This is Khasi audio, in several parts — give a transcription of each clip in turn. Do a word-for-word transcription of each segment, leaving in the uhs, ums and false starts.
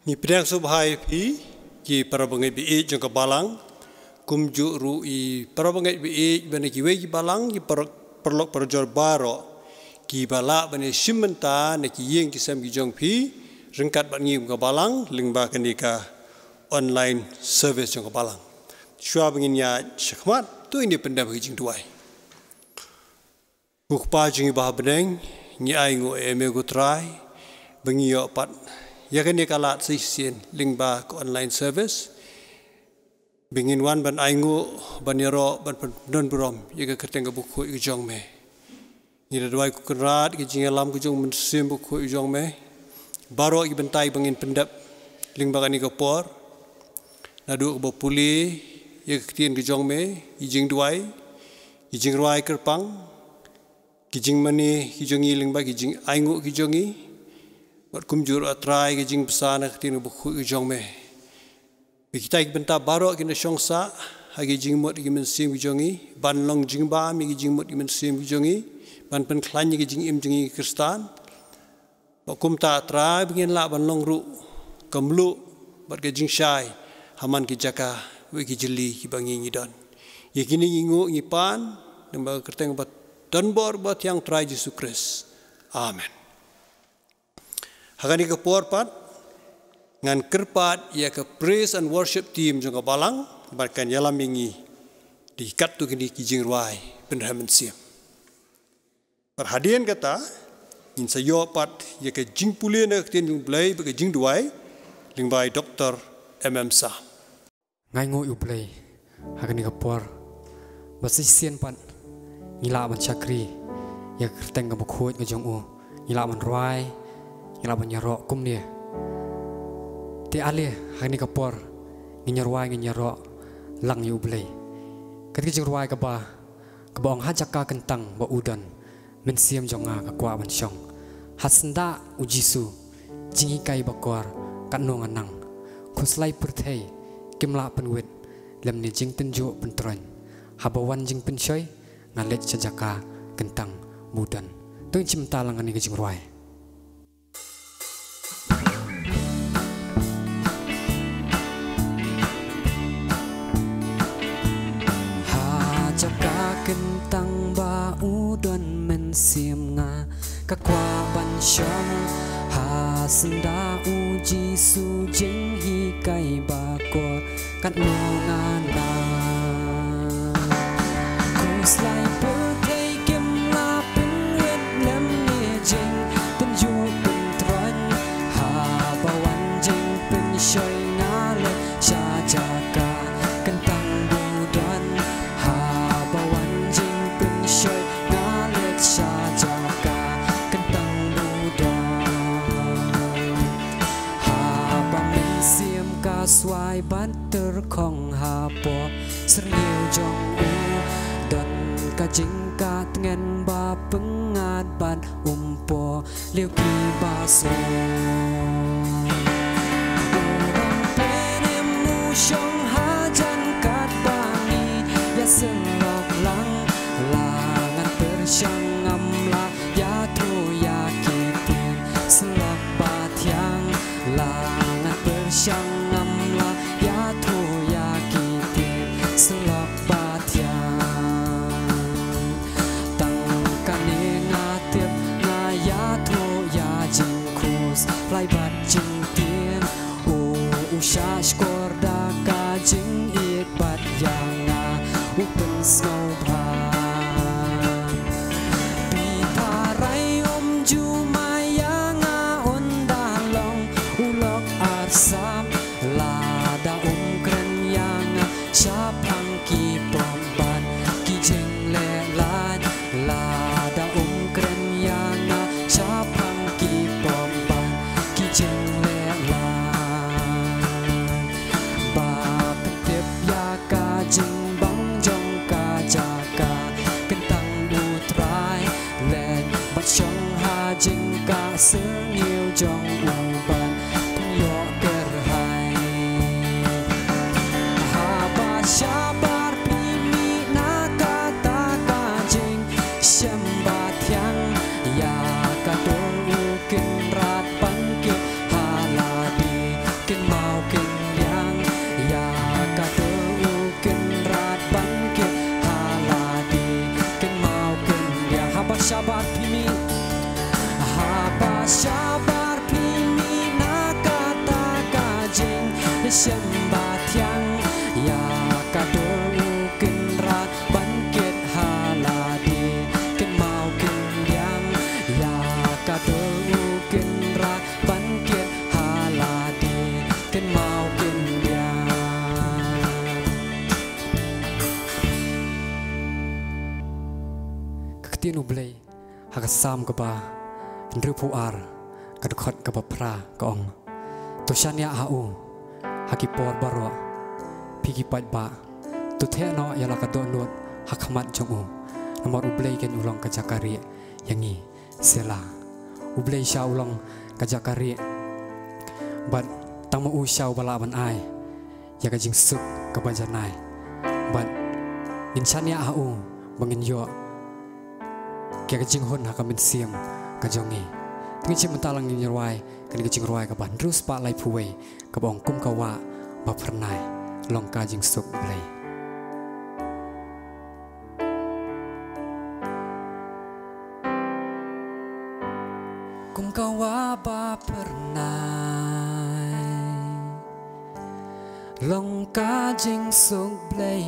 Ngi pdiang sngewbha ïa phi ki para bangeit ba ïeit jong ka balang, kumjuh ruh ïa para bangeit ba ïeit ba na kiwei ki balang, ki para, paralok parajor baroh kiba lah ban ïashim bynta na ki ïing ki sem ki jong phi ryngkat bad ngi kum ka balang lyngba kane ka online service jong ka balang. Shuwa ba ngin ïaid shakhmat, to ngin ïa pyndem ha ka jingduwai. Ko Kpa jong ngi ba ha bneng, ngi ainguh ïa me ko Trai ba ngi ïoh pat ïa kane ka lad sa shisien lyngba ka online service ba ngin wan ban ainguh, ban ïaroh, ban pyndonburom ïa ka kyrteng kaba khuid ka jong me. Ngi da duwai ko Kynrad ka jingïalam ka jong u Mynsiem Bakhuid ka jong me, baroh ki bynta ba ngin pyndep lyngba kane ka por, naduh kaba pule ïa ka ktien ka jong me, ki jingduwai, ki jingrwai kyrpang, ki jingmane ki jong ngi lyngba ki jingainguh ki jong ngi, bad kumjuh ruh A Trai ki jingbsa na ka ktien kaba khuid ka jong me. Ba kita ki bynta baroh kin da shong sah ha ki jingmut ki mynsiem ki jong ngi, ban long jingbam ïa ki jingmut ki mynsiem ki jong ngi, ban pynkhlaiñ ïa ki jingim jong ngi ki Khristan. Bad kumta A Trai ba ngin lah ban long ruh ka mluh bad ka jingshai ha man ki jaka bad ki jylli kiba ngi ngi don. Ïa kine ngi nguh ngi pan lyngba ka kyrteng ba donbor ba thiang Trai Jisu Khrist. Amen. Ha kane ka por pat ngan kyrpad ïa ka praise and worship team jong ka balang bad kan ïalam ïa ngi da katto katne ki jingrwai pynrhem mynsiem. Bad hadien kata ngin sa ïoh pat ïa ka jingpule na ka ktien jong U Blei bad ka jingduwai lyngba i Doktor M M Sam. Nga ainguh ïa U Blei ha kane ka por ba sa shisien pat ngi lah ban shakri ïa ka kyrteng kaba khuid ka jong u, ngi lah ban rwai, ngi lah ban ïaroh kumne. Te ale ha kane ka por ngin ïarwai, ngin ïaroh lang ïa U Blei. Kata ka jingrwai kaba, kaba ong: Ha jaka kyntang ba u don, mynsiem jong nga ka kwah ban shong. Ha syndah U Jisu, jinghikai bakor, katno nga nang. Khuslai pyrthei kim lah pynwit, lymne jingtynjuh pyntroiñ. Haba wan jingpynshoi, nga leit sha jaka kyntang ba u don. To ngin shim bynta lang kane ka jingrwai. Ha jaka kyntang ba u don, mynsiem nga ka kwah ban shong. Ha syndah U Jisu, jinghikai bakor, katno nga nang. Khuslai pyrthei kim lah pynwit, lymne jingtynjuh pyntroiñ. Haba wan jingpynshoi, nga leit sha jaka kyntang ba u don. Haba wan jingpynshoi, nga leit sha jaka kyntang ba u don. Haba mynsiem ka swai bad tyrkhong hapoh syrngiew jong u, don ka jingkatngen ba pyngngad bad um pohliew kiba sngewbha. U don pynrem, u shong hajan katba ngi ïasyllok lang. La ngan pyrshang, ngam lah ïathuh ïa ki ktien syllok ba thiang. La ngan pyrshang, ngam lah ïathuh ïa ki ktien syllok ba thiang. Tang kane nga tip, nga ïathuh ïa jingkhuslai bad jingtieng. U, u shahshkor da ka jingïeit bad ïa nga u pynsngewbha. Phi tharai um ju mai ïa nga, un da long u lok arsap. Lada um kren ïa nga shaphang ki pop bad ki jingleh lait. Lada um kren ïa nga shaphang ki pop bad ki jingleh lait. Ba pyntip ïa ka jingbang jong ka jaka kyntang, U Trai, leit bad shong ha jingkah syrngiew jong u bad pynïoh kyrhai. Haba shabar phi mih na kata ka jingshem ba thiang, ïa ka dur U Kynrad ban kit ha lade. Shabar phi mih na kata ka jing shem ba thiang. Ïa ka dur u Kynrad ban kit ha lade, kynmaw kyndiang. Ïa ka dur u Kynrad ban kit ha lade, kynmaw kyndiang. Ka ktien U Blei ha ka Salm kaba hynriewphew ar, ka dkhot kaba phra ka ong: To shaniah ha u ha ki por baroh, phi ki paidbah. To theh noh ïa la ka dohnud ha khmat jong u, namar U Blei keiñ u long ka jaka rieh ïa ngi. Selah. U Blei sha u long ka jaka rieh, bad tang ma u sha uba lah ban ai ïa ka jingsuk kaba janai. Bad ngin shaniah ha u ba ngin ïoh ïa ka jinghun ha ka mynsiem ka jong ngi. Te ngin shim bynta lang, ngin rwai kane ka jingrwai kaba hynriew spah laiphew wei, kaba ong: Kum ka wah ba phyrnai long ka jingsuk Blei. Kum ka wah ba phyrnai long ka jingsuk Blei,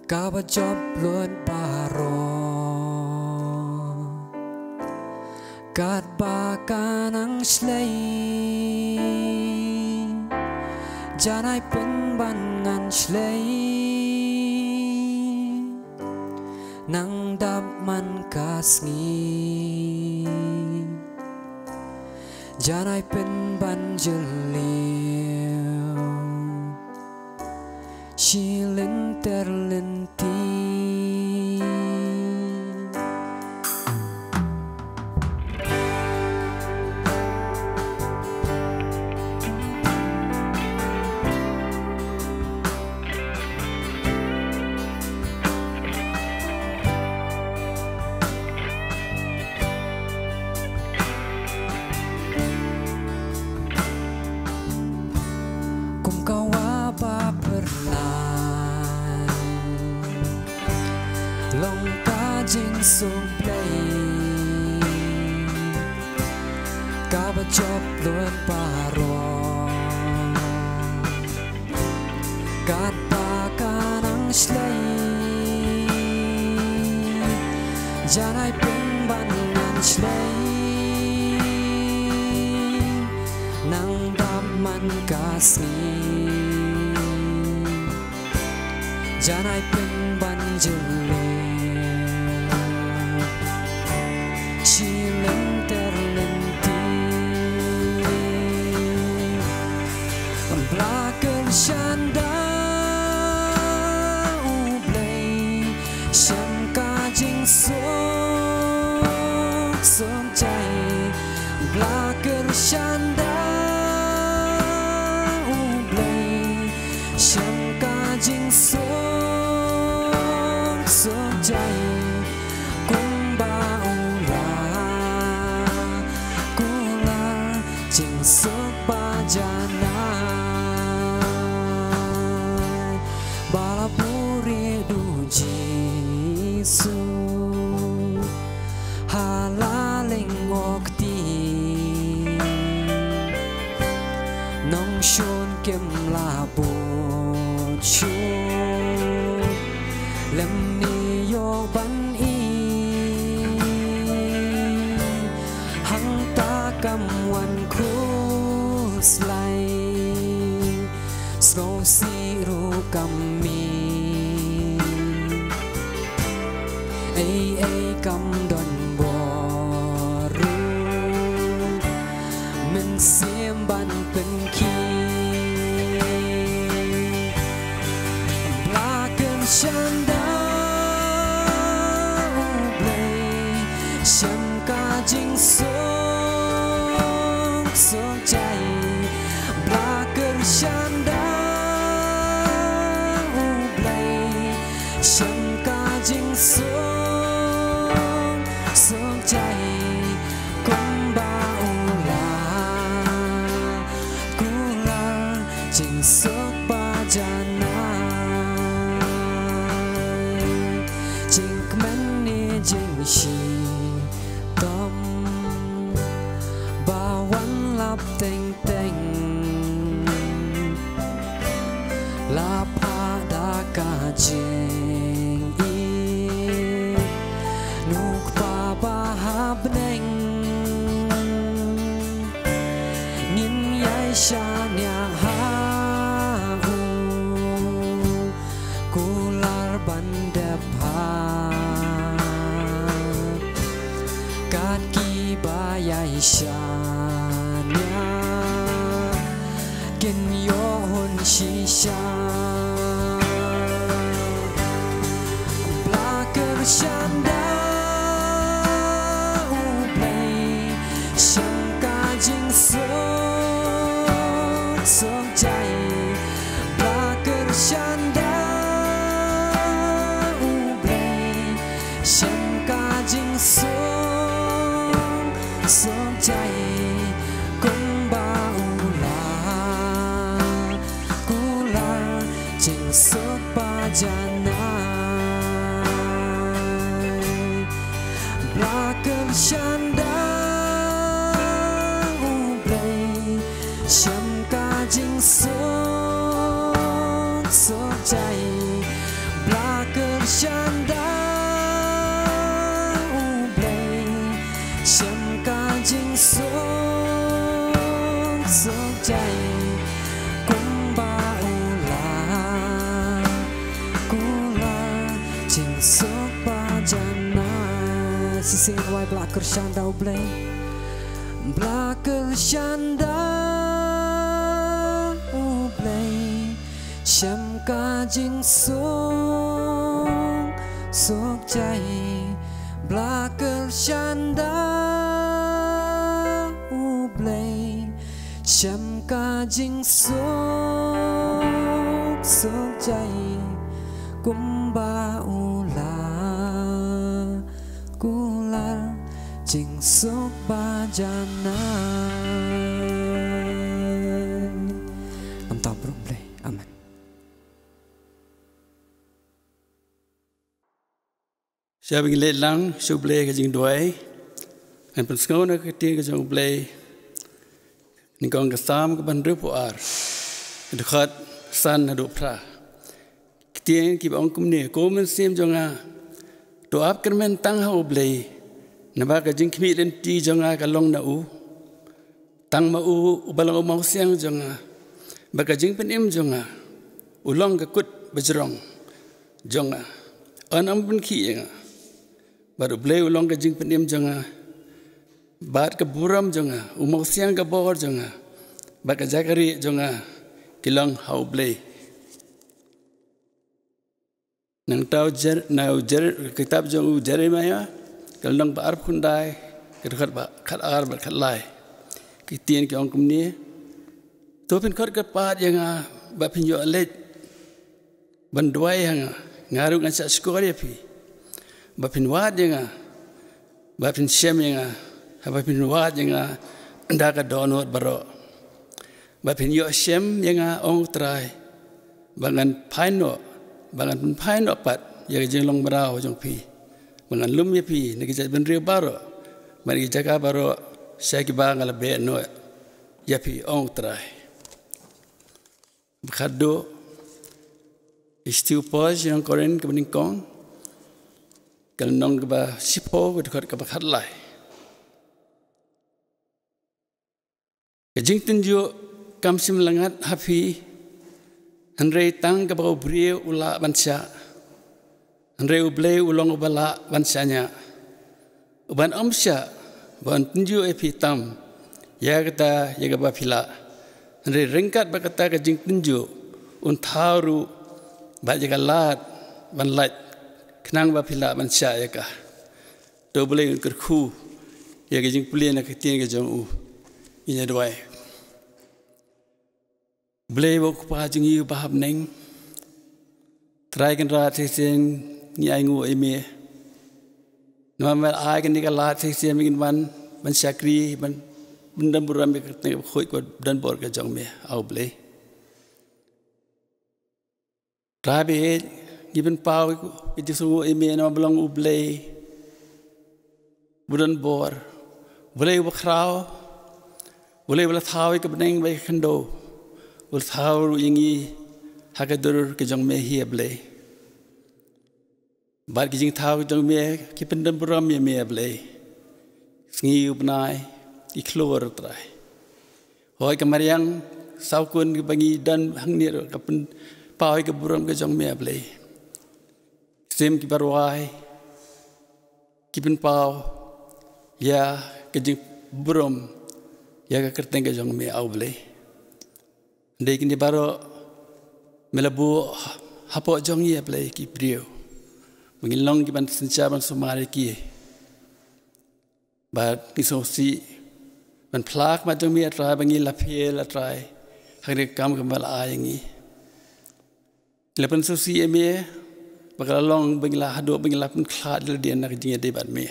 kaba jop lut baroh, katba ka nang shlei. Janai pynban ngan shlei, nang dap man ka sngi. Janai pynban jylliew, shi lynter lynti. Kum ka wah ba phyrnai long ka jingsuk Blei, kaba jop lut baroh, katba ka nang shlei. Janai pynban ngan shlei, nang dap man ka sngi. Janai pynban jylliew, shi lynter lynti. Ba la kyrshan da U Blei, shem ka jingsuk suk jai. Ba la kyrshan da U Blei, shem ka jingsuk suk jai. Kumba u la kular, jingsuk ba janai, ba la buhrieh da U Jisu ha la lyngkhuh kti. Nongshun kim lah bud shuh, lymne ïoh ban i. Hangta kam wan khuslai, sngewsih ruh kam mih. Ei ei kam don bor ruh, mynsiem ban pynkiew. Ba la kyrshan da U Blei, shem ka jingsuk suk jai. Ba la kyrshan da U Blei, shem ka jingsuk suk jai. Kumba u la kular, jingsuk ba janai, jingkmen ne jingshit Ki ba ïai shaniah kin ïoh hun shisha. Bla kyrshan da U Blei, shem ka jingsuk suk jai. Bla kyrshan da U Blei, shem ka jingsuk suk jai. Kumba u la kular jingsuk ba janai. Bla kyrshan da U Blei, shem ka jingsuk suk jai. Bla kyrshan da U Blei, shem ka jingsuk suk jai. Kumba u la kular jingsuk ba janai. Shisien wai. Bla kyrshan da U Blei. Bla kyrshan da U Blei, shem ka jingsuk suk jai. Bla kyrshan da U Blei, shem ka jingsuk suk jai. Kumba u la kular jingsuk ba janai. Khamtam briew U Blei. Amen. Sha ba ngin leit lang sha U Blei ka jingduwai, ngan pynsngew na ka ktien ka jong U Blei. Nyngkong ka Salm kaba hynriewphew ar, ka dkhot san haduh phra. Ktien kiba ong kumne: Ko mynsiem jong nga, to ap kyrmen tang ha U Blei, naba ka jingkhmih lynti jong nga ka long na u. Tang ma u, uba long u mawsiang jong nga bad ka jingpynim jong nga, u long ka kut bajrong jong nga, un ym pynkhih ïa nga. Bad U Blei u long ka jingpynim jong nga bad ka burom jong nga, u mawsiang ka bor jong nga bad ka jaka rieh jong nga ki long ha U Blei. Nangta u Jer-, na u Jer-, kitab jong u Jeremiah, ka lynnong ba arphew khyndai, ka dkhot ba khatar bad khatlai. Ki ktien ki ong kumne: To phin khot kyrpad ïa nga, ba phin ïoh leit ban duwai ha nga, nga ruh ngan shah shkor ïa phi. Ba phin wad ïa nga, ba phin shem ïa nga, haba phin wad ïa nga da ka dohnud baroh. Ba phin ïoh shem ïa nga, ong U Trai, ba ngan phai noh, ba ngan pynphai noh pat ïa ka jinglong mraw jong phi, ba ngan lum ïa phi na ki jaitbynriew baroh, bad na ki jaka baroh sha kiba nga la beh noh ïa phi, ong U Trai. Ba khatduh, Ishti u Paul sha ki nong Korinth kaba nyngkong, ka lynnong kaba shiphew, ka dkhot kaba khatlai. Ka jingtynjuh kam shym la ngat ha phi, hynrei tang kaba u briew u lah ban shah. Hynrei U Blei u long uba lah ban shaniah, uban ym shah ba un tynjuh ïa phi tam ïa kata ïa kaba phi lah. Hynrei ryngkat bad kata ka jingtynjuh, un thaw ruh bad ïa ka lad ban lait, khnang ba phi lah ban shah ïa ka. To U Blei un kyrkhu ïa ka jingpule na ka ktien ka jong u. Ngin ïa duwai. Blei U Kpa jong ngi uba ha bneng, Trai Kynrad, shisien ngi ainguh ïa me namar me la ai kane ka lad shisien ba ngin wan ban shakri, ban pyndon burom ïa ka kyrteng kaba khuid kaba donbor ka jong me, A Blei. Trai ba ïeit, ngi pynpaw ka jingsngewnguh ïa me namar ba long U Blei uba donbor, U Blei uba khraw, U Blei uba la thaw ïa ka bneng bad ïa ka khyndew, uba la thaw ruh ïa ngi ha ka dur ka jong me hi, A Blei. Bad ki jingthaw ki jong me ki pyndon burom ïa me, A Blei. Sngi u bnai, ki khlur, Trai. Hooid, ka mariang saw kun kiba ngi don hangne ruh ka pynpaw ïa ka burom ka jong me, A Blei. Sim kiba rwai ki pynpaw ïa ka jingburom ïa ka kyrteng ka jong me, A U Blei. Hynrei kine baroh me la buh hapoh jong ngi, A Blei, ki briew, ba ngin long kiban synshar ban sumar ïa ki. Bad ngi sngewsih ban phla khmat jong me, A Trai, ba ngi la fail, A Trai, ha kane ka kam kaba me la ai ïa ngi. Ngi la pynsngewsih ïa me ba ka la long ba ngi la, haduh ba ngi la pynkhlad ïa lade na ka jingïadei bad me.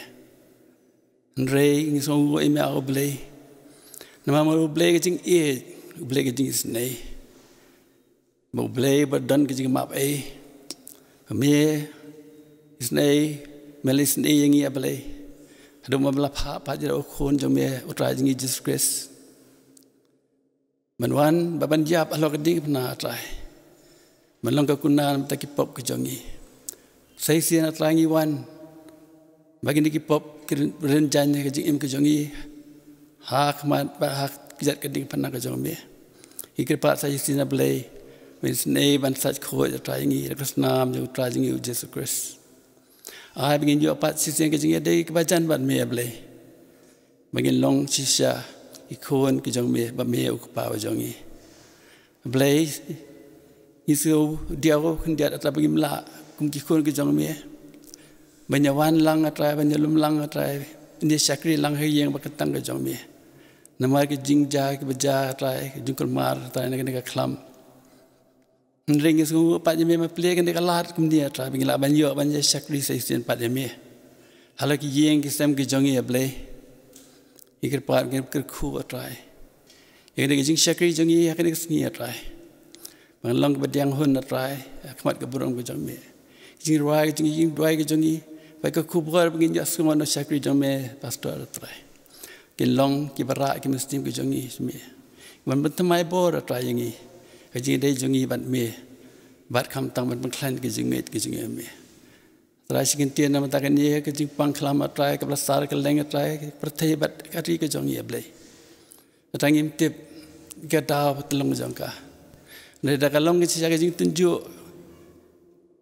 Hynrei ngi sngewnguh ïa me, A U Blei, namar me U Blei ka jingïeit, U Blei ka jingisynei, ba U Blei ba don ka jingmap ei. Me isynei, me la isynei ïa ngi, A Blei, haduh ba me la phah pat ïa u Khun jong me, U Trai jong ngi Jisu Khrist, ban wan bad ban ïap halor ka diengphna, A Trai, ban long ka kunar na ka bynta ki pop ka jong ngi. Sa shisien, A Trai, ngi wan ba kine ki pop ki rin jaiñ ha ka jingim ka jong ngi, ha khmat bad ha kjat ka diengphna ka jong me. Ngi kyrpad sa shisien, A Blei, me isynei ban sait khuid, A Trai, ïa ngi da ka snam jong U Trai jong ngi U Jisu Khrist. Ai ba ngin ïoh pat shisien ka jingïadei kaba jan bad me, A Blei, ba ngin long shisha ki khun ki jong me bad me U Kpa ba jong ngi. A Blei, ngi sngewdiaw khyndiat, A Trai, ba ngim lah kum ki khun ki jong me ban ïa wan lang, A Trai, ban ïa lum lang, A Trai, ban ïa shakri lang ha ïing ba kyntang ka jong me. Namar ki jingjia kiba jia, A Trai, ki jingkulmar, A Trai, na kane ka khlam. Hynrei ngi sngewnguh pat ïa me, me plie kane ka lad kumne, A Trai, ba ngi lah ban ïoh ban ïa shakri sa shisien pat ïa me halor ki ïing ki sem ki jong ngi, A Blei. Ngi kyrpad, ngi kyrkhu, A Trai, ïa kane ka jingshakri jong ngi ha kane ka sngi, A Trai, ba ngan long kaba diang hun, A Trai, ha khmat ka burom ka jong me. Ka jingrwai ka jong ngi, ka jingduwai ka jong ngi, ba ka khubor ba ngin ïohsngew na u shakri jong me, Pastor, A Trai, kin long kiba rah ki mynsiem ki jong ngi sha me, ban pynthymmai bor, A Trai, ïa ngi, ka jingïadei jong ngi bad me, bad khamtam ban pynkhlaiñ ka jingngeit ka jong ngi ïa me. A Trai, shi kyntien na ka bynta kane ka jingpang khlam, A Trai, kaba la sar kylleng, A Trai, ka pyrthei bad ka ri ka jong ngi, A Blei. A Trai, ngim tip ka daw ba tyllong jong ka. Hynrei da ka long ka shisha ka jingtynjuh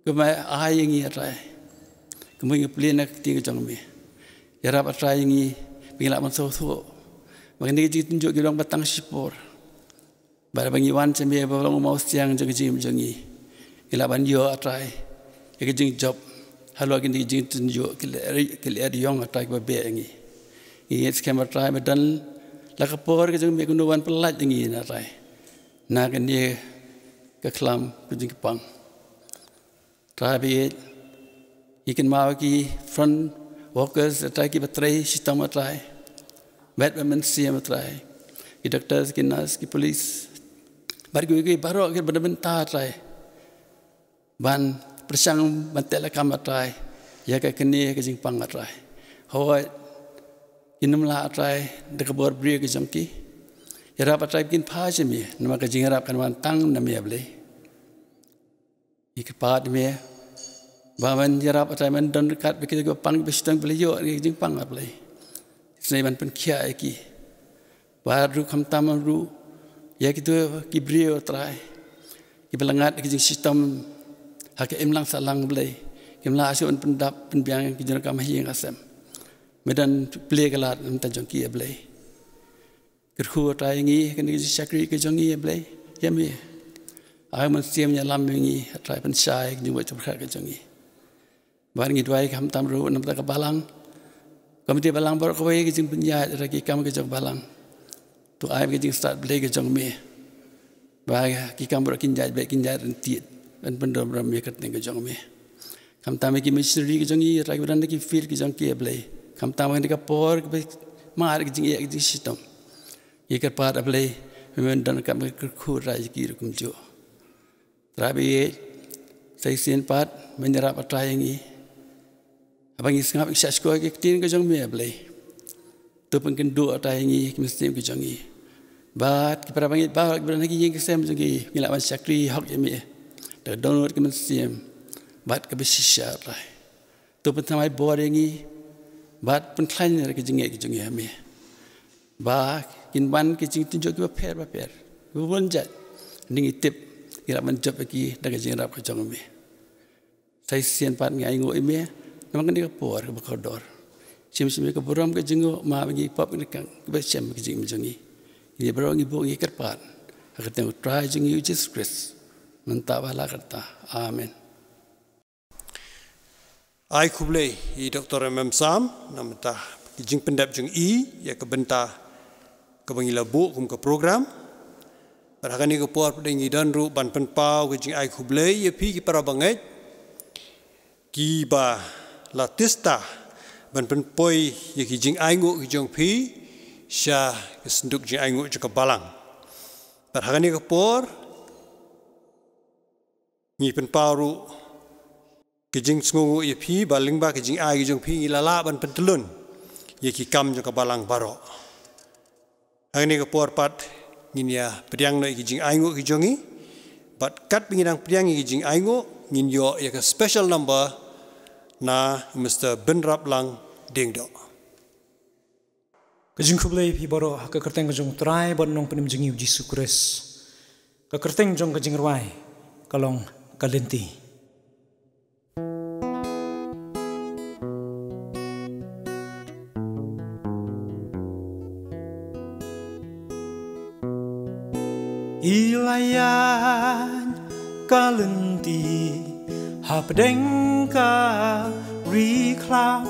kaba me ai ïa ngi, A Trai, kumba ngi plie na ka ktien ka jong me, ïarap, A Trai, ïa ngi ba ngin lah ban sngewthuh ba kane ka jingtynjuh ka long ba tang shipor. Bad ba ngi wan sha me ba long u mawsiang jong ka jingim jong ngi, ngi lah ban ïoh, A Trai, ïa ka jingjop halor kine ki jingtynjuh ki lyer, ki lyer ïong, A Trai, kiba beh ïa ngi. Ngi ngeit skhem, A Trai, ba don la ka por ka jong me kumno ban pyllait ïa ngi, A Trai, na kane ka khlam ka jingpang. Trai ba ïeit, ngi kynmaw ïa ki front workers, A Trai, kiba trei shitom, A Trai, bad bad mynsiem, A Trai, ki doctors, ki nurse, ki police, bad kiwei kiwei baroh kiba don bynta, A Trai, ban pyrshang ban teh lakam, A Trai, ïa ka kane ka jingpang, A Trai. Hooid, kin ym lah, A Trai, da ka bor briew ka jong ki. Ïarap, A Trai, ba kin phai sha me, namar ka jingïarap kan wan tang na me, A Blei. Ngi kyrpad ïa me ba men ïarap, A Trai, men don ryngkat bad kita kiba pang, kiba shitom, ba la ïoh ïa ka jingpang, A Blei. Isynei ban pynkhiah ïa ki. Bad ruh khamtam ruh ïa kito ki briew, A Trai, kiba la ngat ïa ka jingshitom ha ka imlang sahlang, Blei, kim lah shuh ban pyndap pynbiang ïa ki jingdonkam ha ïing ha sem. Me don, plie ka lad na ka bynta jong ki, A Blei. Kyrkhu, A Trai, ïa ngi, kane ka jingshakri ka jong ngi, A Blei, ïa me. Ai mynsiem ïalam ïa ngi, A Trai, pynshai ka jingbuh jingpyrkhat ka jong ngi. Bad ngi duwai khamtam ruh na ka bynta ka balang, komiti balang baroh kawei, ka jingpynïaid, A Trai, ki kam ka jong balang. To ai ka jingstad Blei ka jong me ba ki kam baroh kin ïaid beit, kin ïaid ryntih ban pyndonkam ïa ka kyrteng ka jong me. Khamtam ïa ki missionary ka jong ngi, A Trai, kiba don ha ki field ki jong ki, A Blei. Khamtam ha kane ka por kaba mar, ka jingeh, ka jingshitom, ngi kyrpad, A Blei, ba men don ryngkat, men kyrkhu, A Trai, ïa ki ruh kumjuh. Trai ba ïeit, sa shisien pat men ïarap, A Trai, ïa ngi. Haba ngi sngap, ngi shah shkor ïa ka ktien ka jong me, A Blei, to pynkynduh, A Trai, ïa ngi, ki mynsiem ki jong ngi. Bad ki para bangeit baroh kiba don ha ki ïing ki sem jong ki, ngin lah ban shakri hok ïa me da ka dohnud, ka mynsiem bad kaba shisha, A Trai. To pynthymmai bor ïa ngi bad pynkhlaiñ ïa ka jingngeit ka jong ngi ha me, ba kin wan ki jingtynjuh kiba pher bapher, kiba bun jait. Ngi tip ngi lah ban jop ïa ki da ka jingïarap ka jong me. Sa shisien pat ngi ainguh ïa me namar kane ka por kaba kordor. Shim shim ïa ka burom ka jingnguh, map ïa ngi pop ngi kyrkhu, kaba shem ka jingim jong ngi. Ngi baroh ngi buh ngi kyrpad ha ka kyrteng u Trai jong ngi u Jisu Khrist, mynta bad la katta. Amen. Ai khublei ïa i Doktor M M Sam namar ka jingpyndep jong i ïa ka bynta kaba ngi la buh kum ka program. Bad ha kane ka por pat ngi don ruh ban pynpaw ka jingai khublei ïa phi ki para bangeit kiba la tista ban pynpoi ïa ki jingainguh ki jong phi sha ka synduk jingainguh jong ka balang. Bad ha kane ka por ngi pynpaw ruh ka jingsngewnguh ïa phi ba lyngba ka jingai ki jong phi ngi la lah ban pyntyllun ïa ki kam jong ka balang baroh. Ha kane ka por pat ngin ïa pdiang noh ïa ki jingainguh ki jong ngi. Bad katba ngi dang pdiang ïa ki jingainguh ngin ïoh ïa ka special number na Mister Bynraplang Diengdoh. Ka jingkhublei ïa phi baroh ha ka kyrteng ka jong u Trai bad Nongpynim jong ngi u Jisu Khrist. Ka kyrteng jong ka jingrwai ka long Ka Lynti. I la ïaid ka lynti hapdeng ka ri khlaw,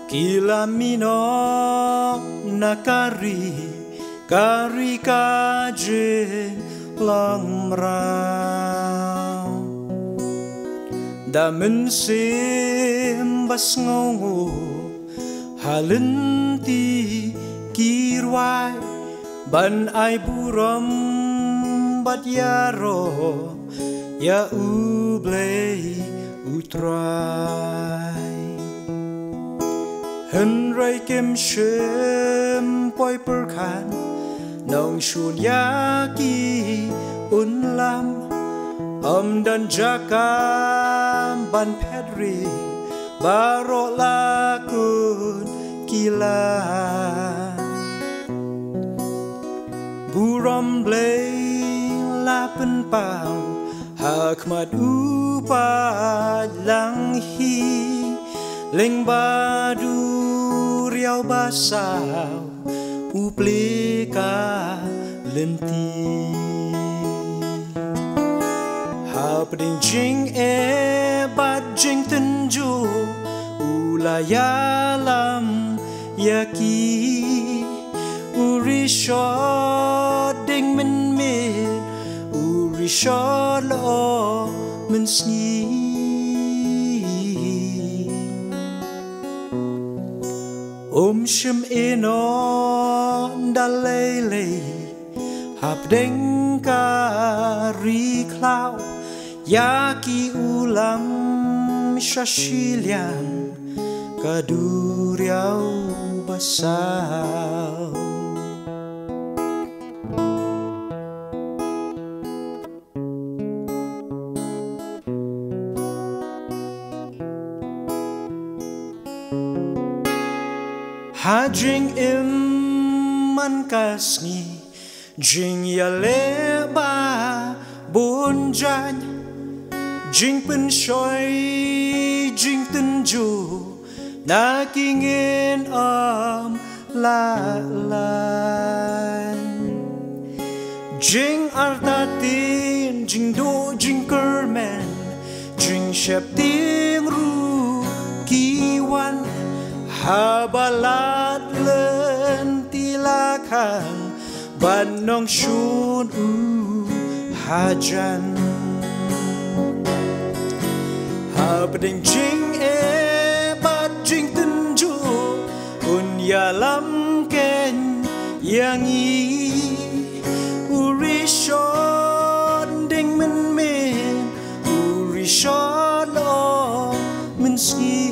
ki la mih noh na ka ri, ka ri ka jinglong mraw. Da mynsiem ba sngewnguh ha lynti ki rwai ban ai burom bad ïaroh ïa U Blei U Trai. Hynrei kim shym poi pyrkhat nongshun ïa ki un lam, ym don jaka ban phet ri, baroh la kut ki la. Burom Blei la pynpaw ha khmat u paid lang hi, lyngba duriaw basaw u plie ka lynti. Hapdeng jingeh bad jingtynjuh u la ïalam ïa ki. U rishot dieng mynmiet, u rishot lyoh mynsngi. Um shym ïehnoh da lei lei hapdeng ka ri khlaw, ïa ki u lam sha shiliang ka duriaw basaw. Ha jingim man ka sngi, jingïaleh ba bun jait, jingpynshoi jingtynjuh na ki ngin ym lah lait. Jingartatien, jingduh jingkyrmen, jingsheptieng ruh ki wan, haba lad lynti la khang bad nongshun u hajan. Hapdeng jingeh bad jingtynjuh un ïalam keiñ ïa ngi. U rishot dieng mynmiet, u rishot lyoh mynsngi.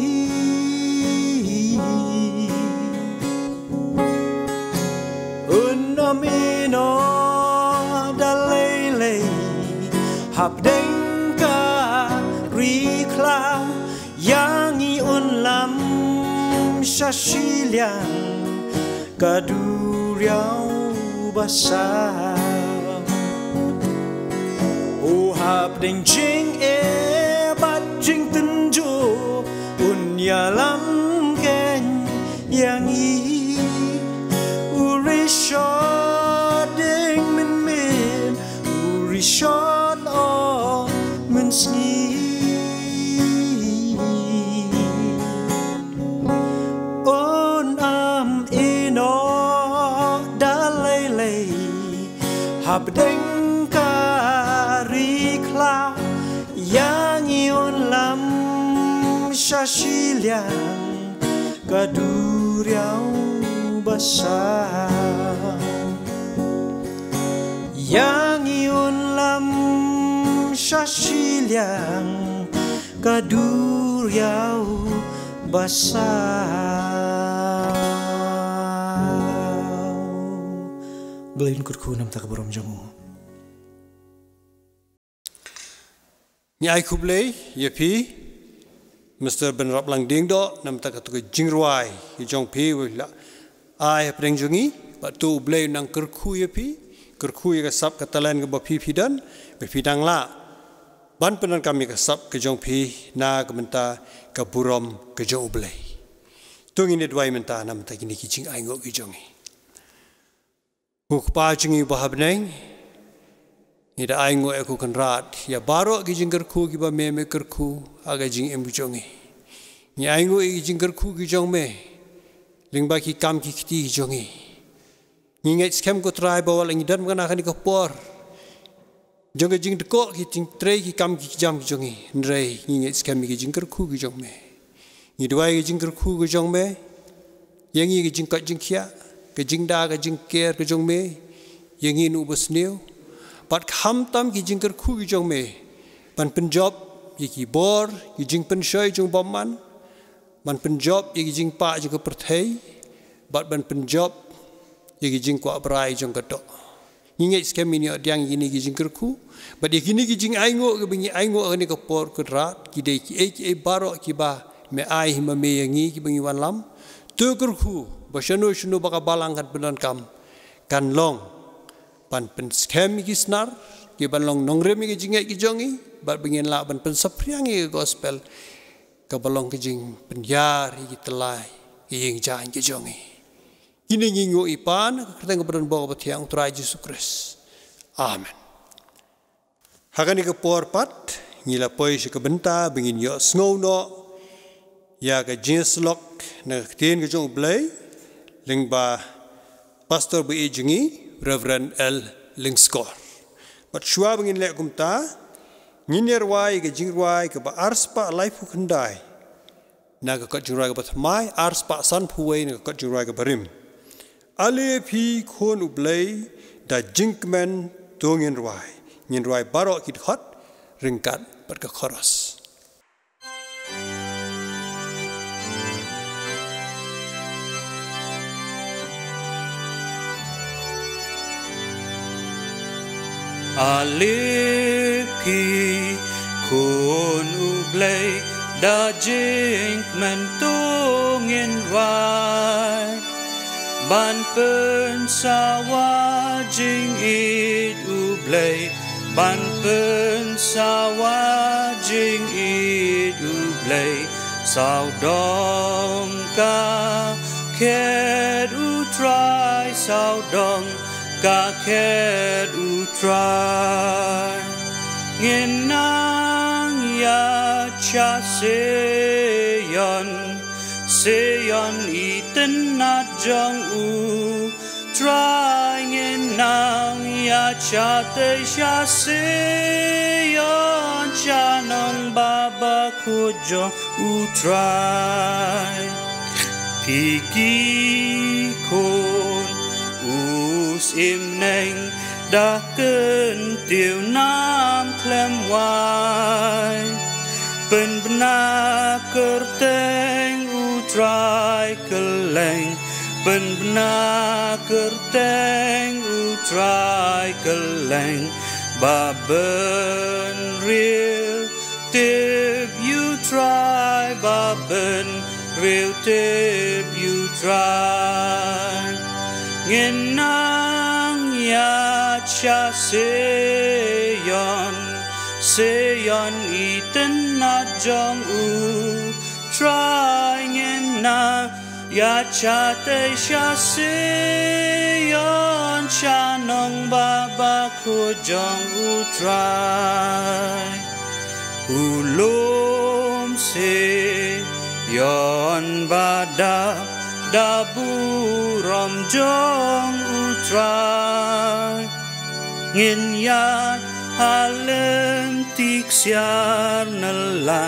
Un ym ïehnoh da lei lei hapdeng ka ri khlaw, ïa ngi un lam sha shiliang ka duriaw basaw. O hapdeng jingeh bad jingtynjuh un ïalam keiñ Hapdeng ka ri khlaw, ïa ngi un lam sha shiliang ka duriaw basaw. Ïa ngi un lam sha shiliang ka duriaw basaw. Blei un kyrkhu namar ka burom jong u. Ngi ai khublei ïa phi, Mister Bynraplang Diengdoh, namar kata ka jingrwai ka jong phi, wei la ai hapdeng jong ngi, bad to U Blei un nang kyrkhu ïa phi, kyrkhu ïa ka sap ka talent kaba phi phi don, ba phi dang lah ban pyndonkam ïa ka sap ka jong phi na ka bynta ka burom ka jong U Blei. To ngin ïa duwai mynta namar kine ki jingainguh ki jong ngi. Ko Kpa jong ngi ba ha bneng, ngi da ainguh ïa ko Kynrad ïa baroh ki jingkyrkhu kiba me me kyrkhu ha ka jingim ki jong ngi. Ngi ainguh ïa ki jingkyrkhu ki jong me lyngba ki kam ki kti ki jong ngi. Ngi ngeit skhem ko Trai ba wat la ngi don mynta ha kane ka por jong ka jingdkoh ki jingtrei ki kam ki jam ki jong ngi, hynrei ngi ngeit skhem ïa ki jingkyrkhu ki jong me. Ngi duwai ïa ki jingkyrkhu ki jong me ïa ngi, ka jingkoit jingkhiah, ka jingda ka jingker ka jong me ïa ngi na u basniew. Bad khamtam ki jingkyrkhu ki jong me ban pynjop ïa ki bor, ki jingpynshoi jong u bymman, ban pynjop ïa ki jingpah jong ka pyrthei, bad ban pynjop ïa ki jingkwah brai jong ka doh. Ngi ngeit skhem me ïoh pdiang ïa kine ki jingkyrkhu bad ïa kine ki jingainguh kiba ngi ainguh ha kane ka por Kynrad, ki dei kiei kiei baroh kiba me ai hi ma me ïa ngi kiba ngi wanlam. To kyrkhu ba shano shano ba ka balang kan pyndonkam, kan long ban pynskhem ïa ki snar, ki ban long nongrim ïa ki jingngeit ki jong ngi, bad ba ngin lah ban pynsaphriang ïa ka gospel kaba long ka jingpynïar ïa ki tyllai, ïa ki ïingjaiñ ki jong ngi. Kine ngi ainguh ïa phi ha ka kyrteng kaba donbor kaba thiang, U Trai Jisu Khrist. Amen. Ha kane ka por pat ngi la poi sha ka bynta ba ngin ïohsngew noh ïa ka jingïasyllok na ka ktien ka jong U Blei lyngba Pastor ba ïeit jong ngi, Reverend L Lyngskor. Bad shuwa ba ngin leh kumta, ngin ïa rwai ïa ka jingrwai kaba arspah laiphew khyndai na ka kot jingrwai kaba thymmai, arspah sanphew wei na ka kot jingrwai kaba rim. Ale phi khun U Blei da jingkmen, to ngin rwai. Ngin rwai baroh ki dkhot ryngkat bad ka chorus. Ale phi khun U Blei da jingkmen, to ngin rwai ban pynsawa jingïeit U Blei, ban pynsawa jingïeit U Blei. Sawdong ka khet U Trai, sawdong ka khet U Trai. Ngin nang ïaid sha Seion, Seion itynnad jong U Trai. Ngin nang ïaid shatei sha Seion, sha nongbah bakhuid jong U Trai. Phi ki khun u Syiem Neng, da kyntiew nam khlem wai, pynbna kyrteng U Trai kylleng, pynbna kyrteng U Trai kylleng. Ba bynriew tip ïa U Trai, ba bynriew tip ïa U Trai. Ngin nang ïaid sha Seion, Seion itynnad jong U Trai. Ngin nang ïaid shatei sha Seion, sha nongbah bakhuid jong U Trai. U lum Seion ba dap da burom jong U Trai. Ngin ïaid ha lynti ksiar nylla,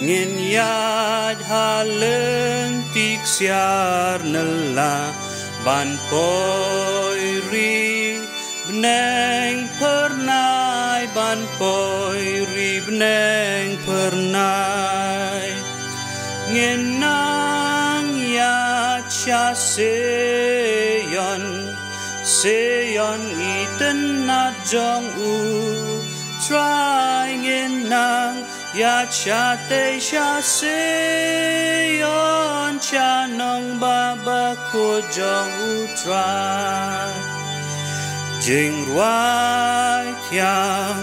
ngin ïaid ha lynti ksiar nylla, ban poi ri bneng phyrnai, ban poi ri bneng phyrnai. Ngin nang ïaid sha Sion, Sion i tynnad jong U Trai. Ngin nang ïaid shatei sha Sion, sha nongbah bakhuid jong U Trai. Jingrwai thiang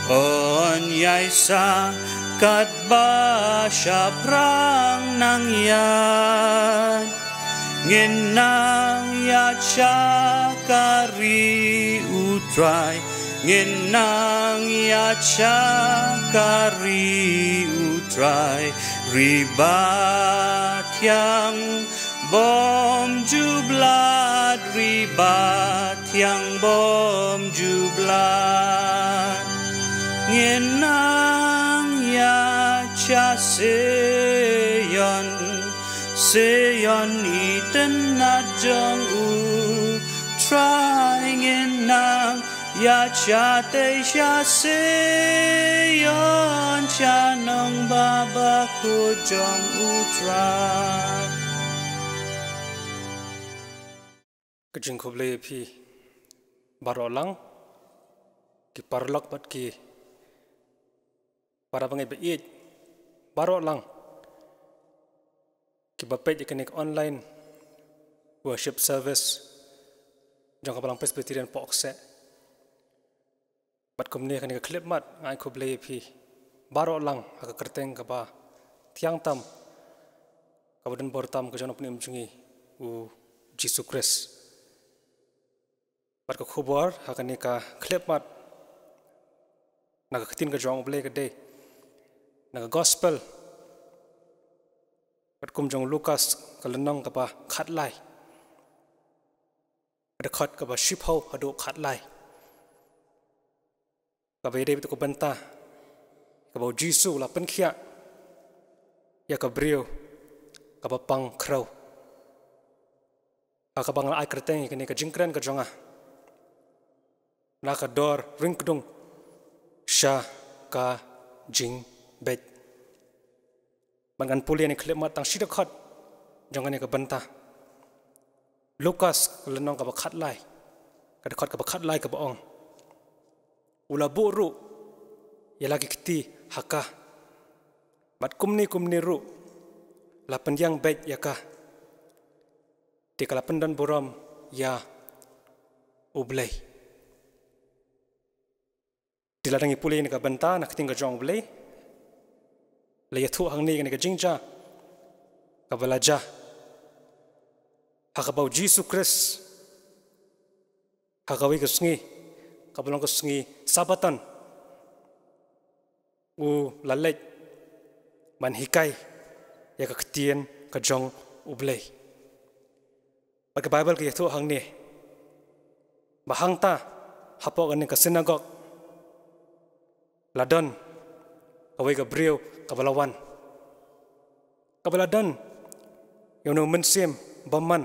yn ïai sah katba shaphrang nang ïaid. Ngin nang ïaid sha ka ri U Trai, ngin nang ïaid sha ka ri U Trai. Ri bathiang bymjublat, ri bathiang bymjublat. Ngin nang ïaid sha Sion, Sion i tynnad jong U Trai. Ngin nang ïaid shatei sha Sion, sha nongbah bakhuid jong U Trai. Ka jingkhublei ïa phi baroh lang, ki paralok bad ki para bangeit ba ïeit baroh lang, kiba peit ïa kane ka online worship service jong ka Balang Presbyterian Pohkseh. Bad kumne kane ka khyllipmat nga ai khublei ïa phi baroh lang ha ka kyrteng kaba thiang tam, kaba donbor tam ka jong U Nongpynim jong ngi U Jisu Khrist. Bad ka khubor ha kane ka khyllipmat na ka Ktien ka jong U Blei ka dei na ka Gospel katkum jong u Lukas, ka lynnong kaba khatlai, ka dkhot kaba shiphew haduh khatlai, kaba ïadei bad ka bynta kaba U Jisu u la pynkhiah ïa ka briew kaba pang khrew. Ha kaba nga la ai kyrteng ïa kane ka jingkren ka jong nga, Na ka dor ryngkdung sha ka jingbeit. Bad ngan pule ïa kane ka khyllipmat tang shi dkhot jong kane ka bynta. Lukas, ka lynnong kaba khatlai, ka dkhot kaba khatlai kaba ong, u la buh ruh ïa la ki kti ha ka, bad kumne kumne ruh la pynïang beit ïa ka, te ka la pyndonburom ïa U Blei. Te lada ngi pule ïa kane ka bynta na ka ktien ka jong U Blei, la ïathuh hangne ïa kane ka jingjia kaba la jia, ha kaba U Jisu Khrist ha kawei ka sngi kaba long ka sngi Sabbaton, u la leit ban hikai ïa ka ktien ka jong U Blei. Bad ka Baibl ka ïathuh hangne ba hangta hapoh kane ka synagog la don kawei ka briew kaba la wan, kaba la don ïa uno u mynsiem bymman,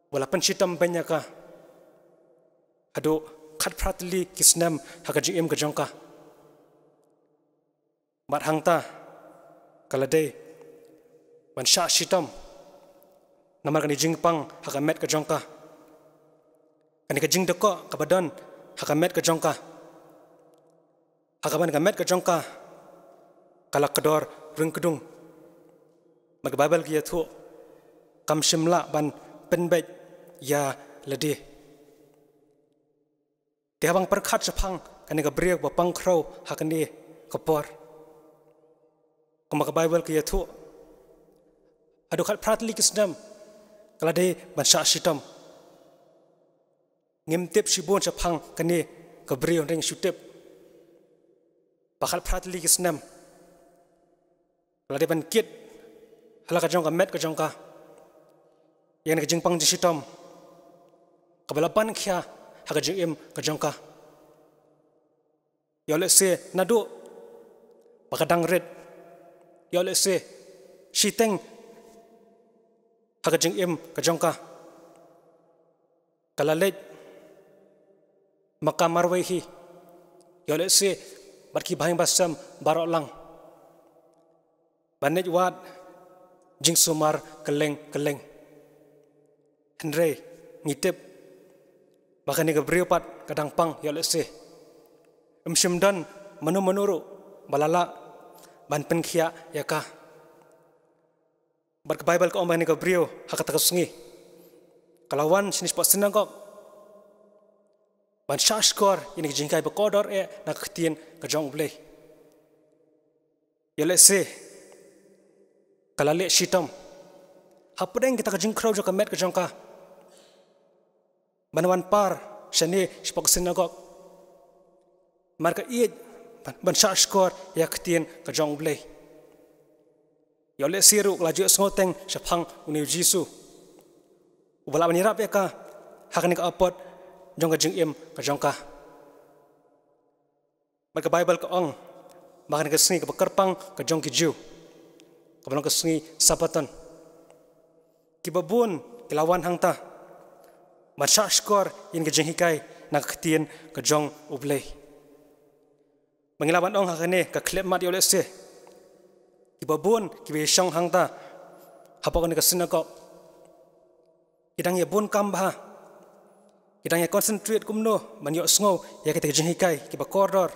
ba la pynshitom beiñ ïa ka haduh khatphra tylli ki snem ha ka jingim ka jong ka. Bad hangta ka la dei ban shah shitom namar kane ka jingpang ha ka met ka jong ka, kane ka jingdkoh kaba don ha ka met ka jong ka, ha kaba kane ka met ka jong ka ka la kdor ryngkdung. Bad ka Baibl ka ïathuh kam shym lah ban pynbeit ïa lade. Te haba nga pyrkhat shaphang kane ka briew ba pang khrew ha kane ka por, kumba ka Baibl ka ïathuh, haduh khatphra tylli ki snem ka la dei ban shah shitom. Ngim tip shibun shaphang kane ka briew, hynrei ngi shu tip ba khatphra tylli ki snem ka la dei ban kit ha la ka jong ka met ka jong ka ïa kane ka jingpang jingshitom kaba la ban khia ha ka jingim ka jong ka. Ïoh lehse naduh ba ka dang rit, ïoh lehse shiteng ha ka jingim ka jong ka, ka la leit ma ka marwei hi, ïoh lehse bad ki bahaïing bahasem baroh lang. Ban leit wad jingsumar kylleng kylleng. Hynrei ngi tip ba kane ka briew pat ka dang pang, ïoh lehse ym shym don mano mano ruh ba la lah ban pynkhiah ïa ka. Bad ka Baibl ka ong ba kane ka briew ha kata ka sngi ka la wan shane shapoh synagog ban shahshkor ïa kane ka jinghikai ba kordor eh na ka ktien ka jong U Blei. Ïoh lehse ka la leh shitom hapdeng kita ka jingkhrew jong ka met ka jong ka ban wan par shane shapoh ka synagog, mar ka ïeit ban, ban shahshkor ïa ka ktien ka jong U Blei. Ïoh lehse ruh ka la ju ïohsngew teng shaphang une U Jisu uba lah ban ïarap ïa ka ha kane ka apot jong ka jingim ka jong ka. Bad ka Baibl ka ong ba kane ka sngi kaba kyrpang ka jong ki Jiw, kaba long ka sngi Sabbaton, kiba bun ki la wan hangta ban shahshkor ïa kane ka jinghikai na ka ktien ka jong U Blei. Ba ngi lah ban ong ha kane ka khyllipmat, ïoh lehse kiba bun kiba ïashong hangta hapoh kane ka synagog ki dang ïa bun kam bha, ki dang ïa concentrate kumno ban ïohsngew ïa kita ki jinghikai kiba kordor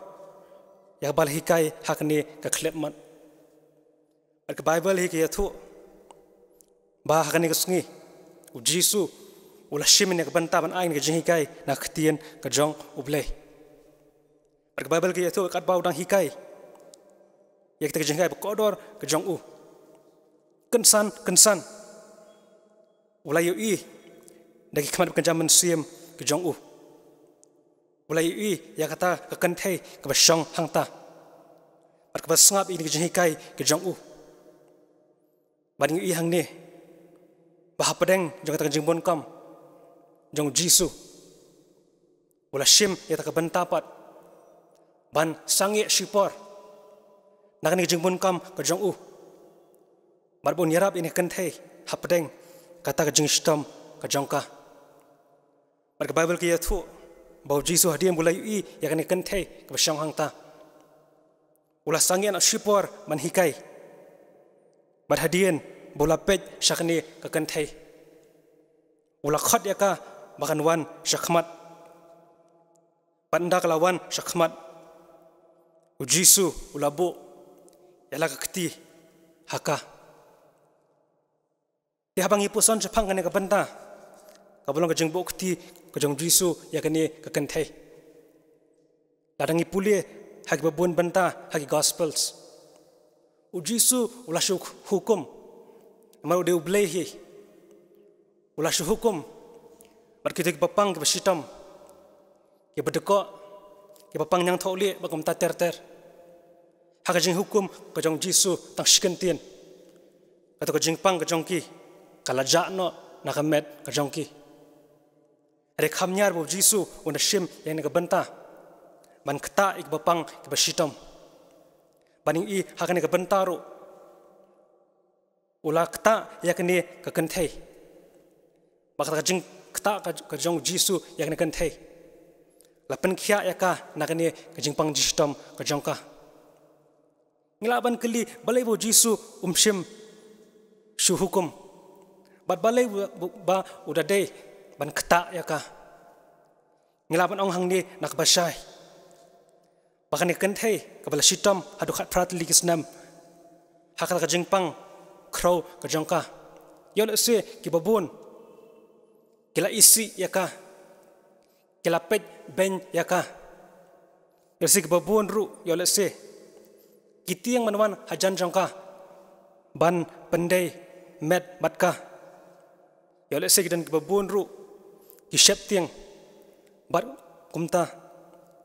ïa kaba la hikai ha kane ka khyllipmat. Bad ka Baibl hi ka ïathuh ba ha kane ka sngi U Jisu u la shim ïa ka bynta ban ai ïa ka jinghikai na ka ktien ka jong U Blei. Bad ka Baibl ka ïathuh katba u dang hikai ïa kita ki jinghikai ba kordor ka jong u, kynsan kynsan u la ïohi da ki khmat ba kynja mynsiem ka jong u. U la ïohi ïa kata ka kynthei kaba shong hangta bad kaba sngap ïa kine ki jinghikai ka jong u. Bad ngi ïohi hangne ba hapdeng jong kata ka jingbun kam jong U Jisu, u la shim ïa kata ka bynta pat ban sangeh shipor na kane ka jingbun kam ka jong u, bad ban ïarap ïa kane ka kynthei hapdeng kata ka jingshitom ka jong ka. Bad ka Baibl ka ïathuh ba U Jisu hadien ba u la ïohi ïa kane ka kynthei kaba shong hangta, u la sangeh noh shipor ban hikai. Bad hadien ba u la peit sha kane ka kynthei, u la khot ïa ka ba kan wan sha khmat. Bad ynda ka la wan sha khmat, U Jisu u la buh ïa la ka kti ha ka. Te haba ngi puson shaphang kane ka bynta kaba long ka jingbuh kti ka jong U Jisu ïa kane ka kynthei, lada ngi pule ha kiba bun bynta ha ki Gospels, U Jisu u la shu hukum, namar u dei U Blei hi. U la shu hukum bad kito kiba pang kiba shitom, kiba dkoh, kiba pang ñiangthohlieh bad kumta ter ter. Ha ka jinghukum ka jong U Jisu tang shi kyntien, kato ka jingpang ka jong ki ka la jah noh na ka met ka jong ki. Hynrei kham ñiar ba U Jisu un da shim ïa kane ka bynta ban ktah ïa kiba pang kiba shitom. Bad ngi ïohi ha kane ka bynta ruh u la ktah ïa kane ka kynthei. Bad kata ka jingktah ka, ka jong U Jisu ïa kane ka kynthei la pynkhiah ïa ka na kane ka jingpang jingshitom ka jong ka. Ngi lah ban kylli balei ba U Jisu um shym shu hukum, bad balei ba, ba u da dei ban ktah ïa ka. Ngi lah ban ong hangne na kaba shai ba kane ka kynthei kaba la shitom haduh khatphra tylli ki snem ha kata ka jingpang khrew ka jong ka, ïoh lehse kiba bun ki la isih ïa ka, ki la peit beiñ ïa ka. Ïoh lehse kiba bun ruh, ïoh lehse ki tieng ban wan hajan jong ka ban pyndei met bad ka. Ïoh lehse ki don kiba bun ruh ki sheptieng bad kumta.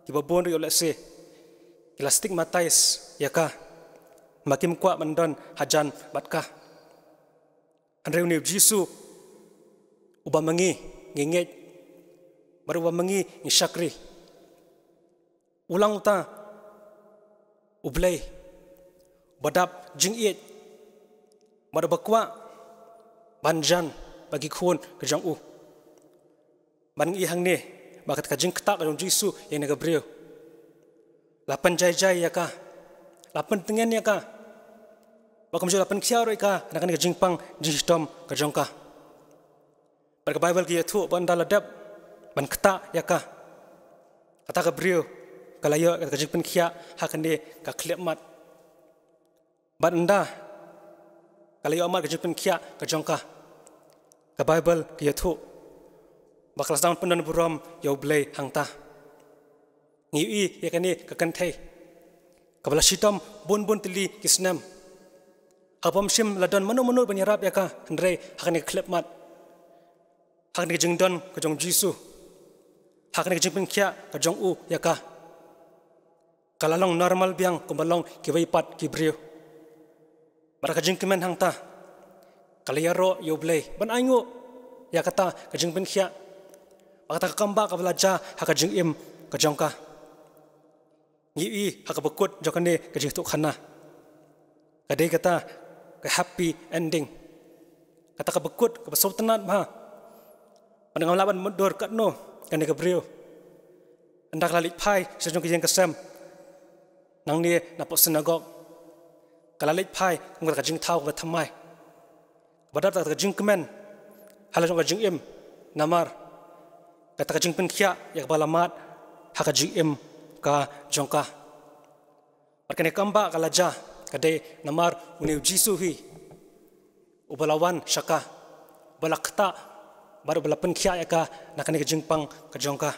Kiba bun ruh ïoh lehse ki la stigmatize ïa ka, ma kim kwah ban don hajan bad ka. Hynrei une U Jisu uba ma ngi ngi ngeit, Bad uba ma ngi ngi shakri. U lang uta U Blei, uba dap jingïeit, bad uba kwah ban jan bad ki khun ka jong u. Bad ngi i hangne ba kata ka jingktah ka jong U Jisu ïa kane ka briew la pynjai jai ïa ka, la pyntngen ïa ka, bad kumjuh la pynkhiah ruh ïa ka na kane ka jingpang jingshitom ka jong ka. Bad ka Baibl ka ïathuh ba ynda la dep ban ktah ïa ka, kata ka briew ka la ïoh ka jingpynkhiah ha kane ka khyllipmat. Bad ynda ka la ïoh mat ka jingpynkhiah ka jong ka, ka Baibl ka ïathuh ba ka la sdang pyndonburom ïa U Blei hangta. Ngi ïohi ïa kane ka kynthei kaba la shitom bun bun tylli ki snem, haba ym shym la don mano mano ban ïarap ïa ka, hynrei ha kane ka khyllipmat, ha kane ka jingdon ka jong U Jisu, ha kane ka jingpynkhiah ka jong u ïa ka, ka la long normal biang kumba long kiwei pat ki briew. Bad ka jingkmen hangta, ka la ïaroh ïa U Blei ban ainguh ïa kata ka jingpynkhiah, bad kata ka kambah kaba la jia ha ka jingim ka jong ka. Ngi i ha kaba kut jong kane ka jingïathuhkhana, ka dei kata ka happy ending, kata kaba kut kaba sngewtynnat bha. Bad ngam lah ban mutdur katno kane ka briew, ynda ka la leit phai sha jong ka ïing ka sem nangne na pdeng synagog, ka la leit phai kum kata ka jingthaw kaba thymmai, kaba dap kata ka jingkmen ha la jong ka jingim, namar kata ka jingpynkhiah ïa kaba la mad ha ka jingim ka jong ka. Bad kane ka kambah ka la jia ka dei namar une U Jisu hi, uba la wan sha ka, uba la ktah bad uba la pynkhiah ïa ka na kane ka jingpang ka jong ka.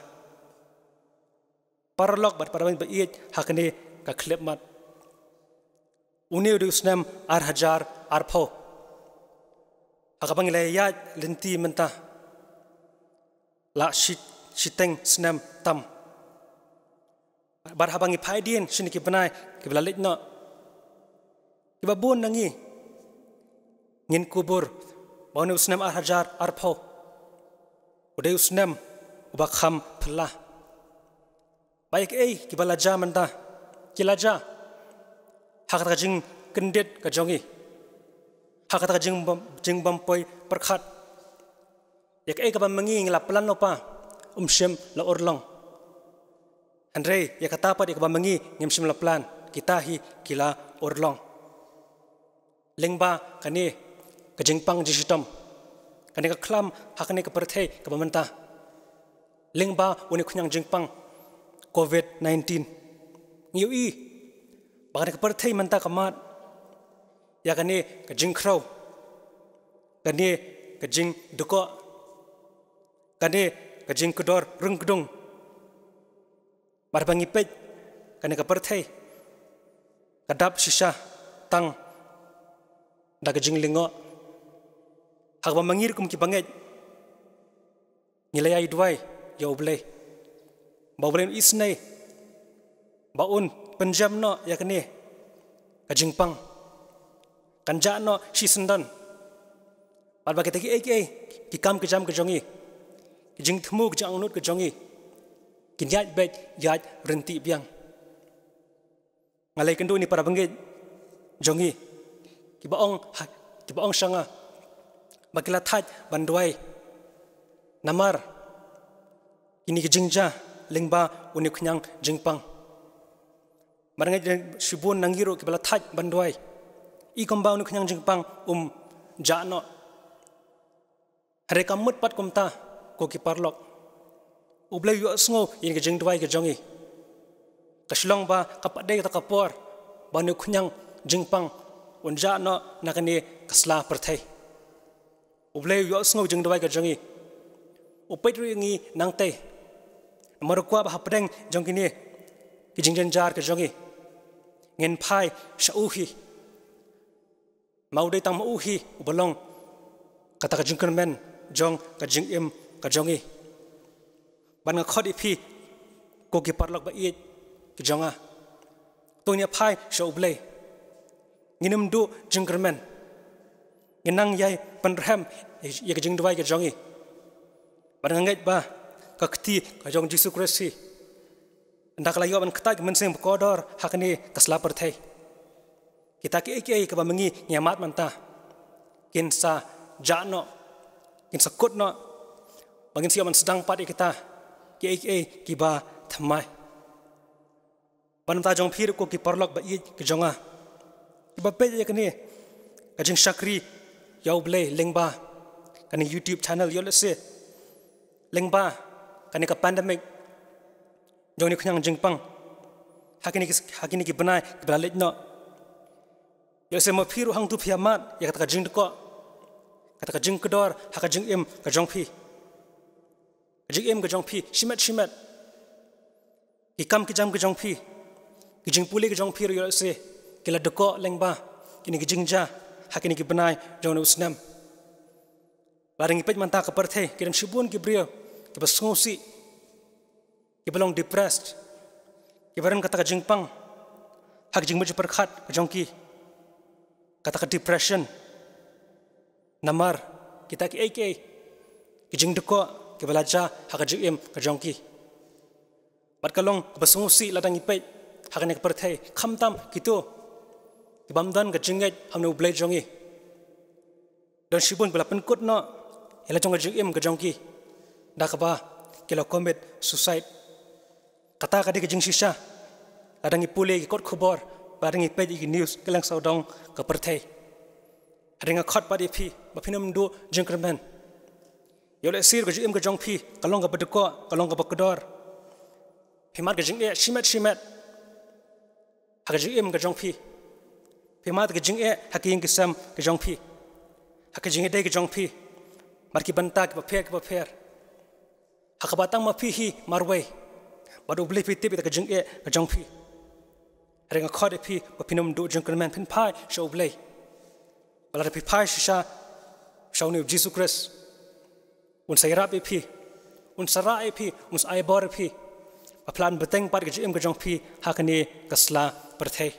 Paralok bad parabangeit ba ïeit ha kane ka khyllipmat, une u dei u snem ar hajar arphew, ha kaba ngi la ïaid lynti mynta la shi, shiteng snem tam. Bad haba ngi phai dien shane ki bnai kiba la leit noh, kiba bun na ngi ngin kubur ba une u snem ar hajar arphew u dei u snem uba kham phylla. Ba ïa kaei kiba la jia mynta, ki la jia ha kata ka jingkyndit ka jong ngi, ha kata ka jingbym, jingbym poi pyrkhat. Ïa kaei kaba ma ngi ngi la plan lypa, ym shym la urlong. Hynrei ïa kata pat ïa kaba ma ngi ngim shym la plan, kita hi ki la urlong. Lyngba kane ka jingpang jingshitom, kane ka khlam ha kane ka pyrthei kaba mynta, lyngba une u khñiang jingpang covid nineteen, ngi ïohi ba kane ka pyrthei mynta ka mad ïa kane ka jingkhrew, kane ka jingdkoh, kane ka jingkdor ryngkdung. Bad ba ngi peit kane ka pyrthei ka dap shisha tang da ka jinglyngngoh. Ha kaba ma ngi ruh kum ki bangeit ngi la ïai duwai ïa U Blei ba U Blei un isynei, ba un pynjem noh ïa kane ka jingpang, kan jah noh shisyndon. Bad ba kita kiei kiei ki kam ki jam ka jong ngi, ki jingthmu ki jingangnud ka jong ngi, kin ïaid beit ïaid ryntih biang. Nga la ïakynduh ïa ki parabangeit jong ngi kiba ong, kiba ong sha nga ba ki la thait ban duwai namar kine ki jingjia lyngba une u khñiang jingpang. Bad nga ngeit shibun na ngi ruh kiba la thait ban duwai, i kumba une u khñiang jingpang um jah noh. Hynrei kam mut pat kumta, ko ki paralok. U Blei u ïohsngew ïa ka jingduwai ka jong ngi. Ka shu long ba kam pat dei kata ka por ba une u khñiang jingpang un jah noh na kane ka sla pyrthei. U Blei u ïohsngew jingduwai ka jong ngi. U peit ruh ïa ngi nangtei. Namar u kwah ba hapdeng jong kine ki jingjynjar ka jong ngi, ngin phai sha u hi. Ma u dei tang ma u hi uba long kata ka jingkyrmen jong ka jingim ka jong ngi. Bad nga khot ïa phi, ko ki paralok ba ïeit ki jong nga, to ngin ïa phai sha U Blei. Ngin ym duh jingkyrmen. Ngin nang ïai pynrhem ïa ka jingduwai ka jong ngi. Bad nga ngeit ba ka kti ka jong Jisu Khrist hi. Ynda ka la ïoh ban kta ki mynsiem bakordor ha kane ka sla pyrthei, kita kiei kiei kiba ma ngi ngi ïa mad mynta kin sa jah noh, kin sa kut noh, ba ngin sa ïoh ban sdang pat ïa kita kiei kiei kiba thymmai. Bad na ka bynta jong phi ruh ko ki paralok ba ïeit ki jong nga, kiba peit ïa kane ka jingshakri ïa U Blei lyngba kane YouTube channel, ïoh lehse lyngba kane ka pandemic jong kane ka khñiang jingpang ha kine ki, ha kine ki bnai kiba la leit noh. Ïoh lehse ma phi ruh hangto phi ïa mad ïa kata ka jingdkoh, kata ka jingkdor ha ka jingim ka jong phi, ka jingim ka jong phi shimet shimet. Ki kam ki jam ki jong phi, ki jingpule ki jong phi ruh ïoh lehse ki la dkoh lyngba kine ki jingjia ha kine ki bnai jong une u snem. Lada ngi peit mynta ka pyrthei, ki don shibun ki briew kiba sngewsih, kiba long depressed, kiba don kata ka jingpang ha ka jingmut jingpyrkhat ka jong ki, kata ka depression. Namar kita kiei kiei ki jingdkoh kiba la jia ha ka jingim ka jong ki. Bad ka long kaba sngewsih lada ngi peit ha kane ka pyrthei, khamtam kito ki bym don ka jingngeit ha une U Blei jong ngi, don shibun ba la pynkut noh ïa la jong ka jingim ka jong ki da kaba ki la commit suicide. Kata ka dei ka jingshisha lada ngi pule ki kot khubor, lada ngi peit ïa ki news kylleng sawdong ka pyrthei. Hynrei nga khot pat ïa phi ba phin ym duh jingkyrmen. Ïoh lehse ka jingim ka jong phi ka long kaba dkoh, ka long kaba kdor. Phi mad ka jingeh shimet shimet ha ka jingim ka jong phi. Phi mad ka jingeh ha ka ïing ka sem ka jong phi, ha ka jingïadei ka jong phi bad ki bynta kiba pher kiba pher, ha kaba tang ma phi hi marwei bad U Blei phi tip ïa ka jingeh ka jong phi. Hynrei nga khot ïa phi ba phin ym duh jingkyrmen, phin phai sha U Blei. Ba lada phi phai shisha sha une U Jisu Khrist, un sa ïarap ïa phi, un sa rah ïa phi, un sa ai bor ïa phi ba phin lah ban bteng pat ka jingim ka jong phi ha kane ka sla pyrthei.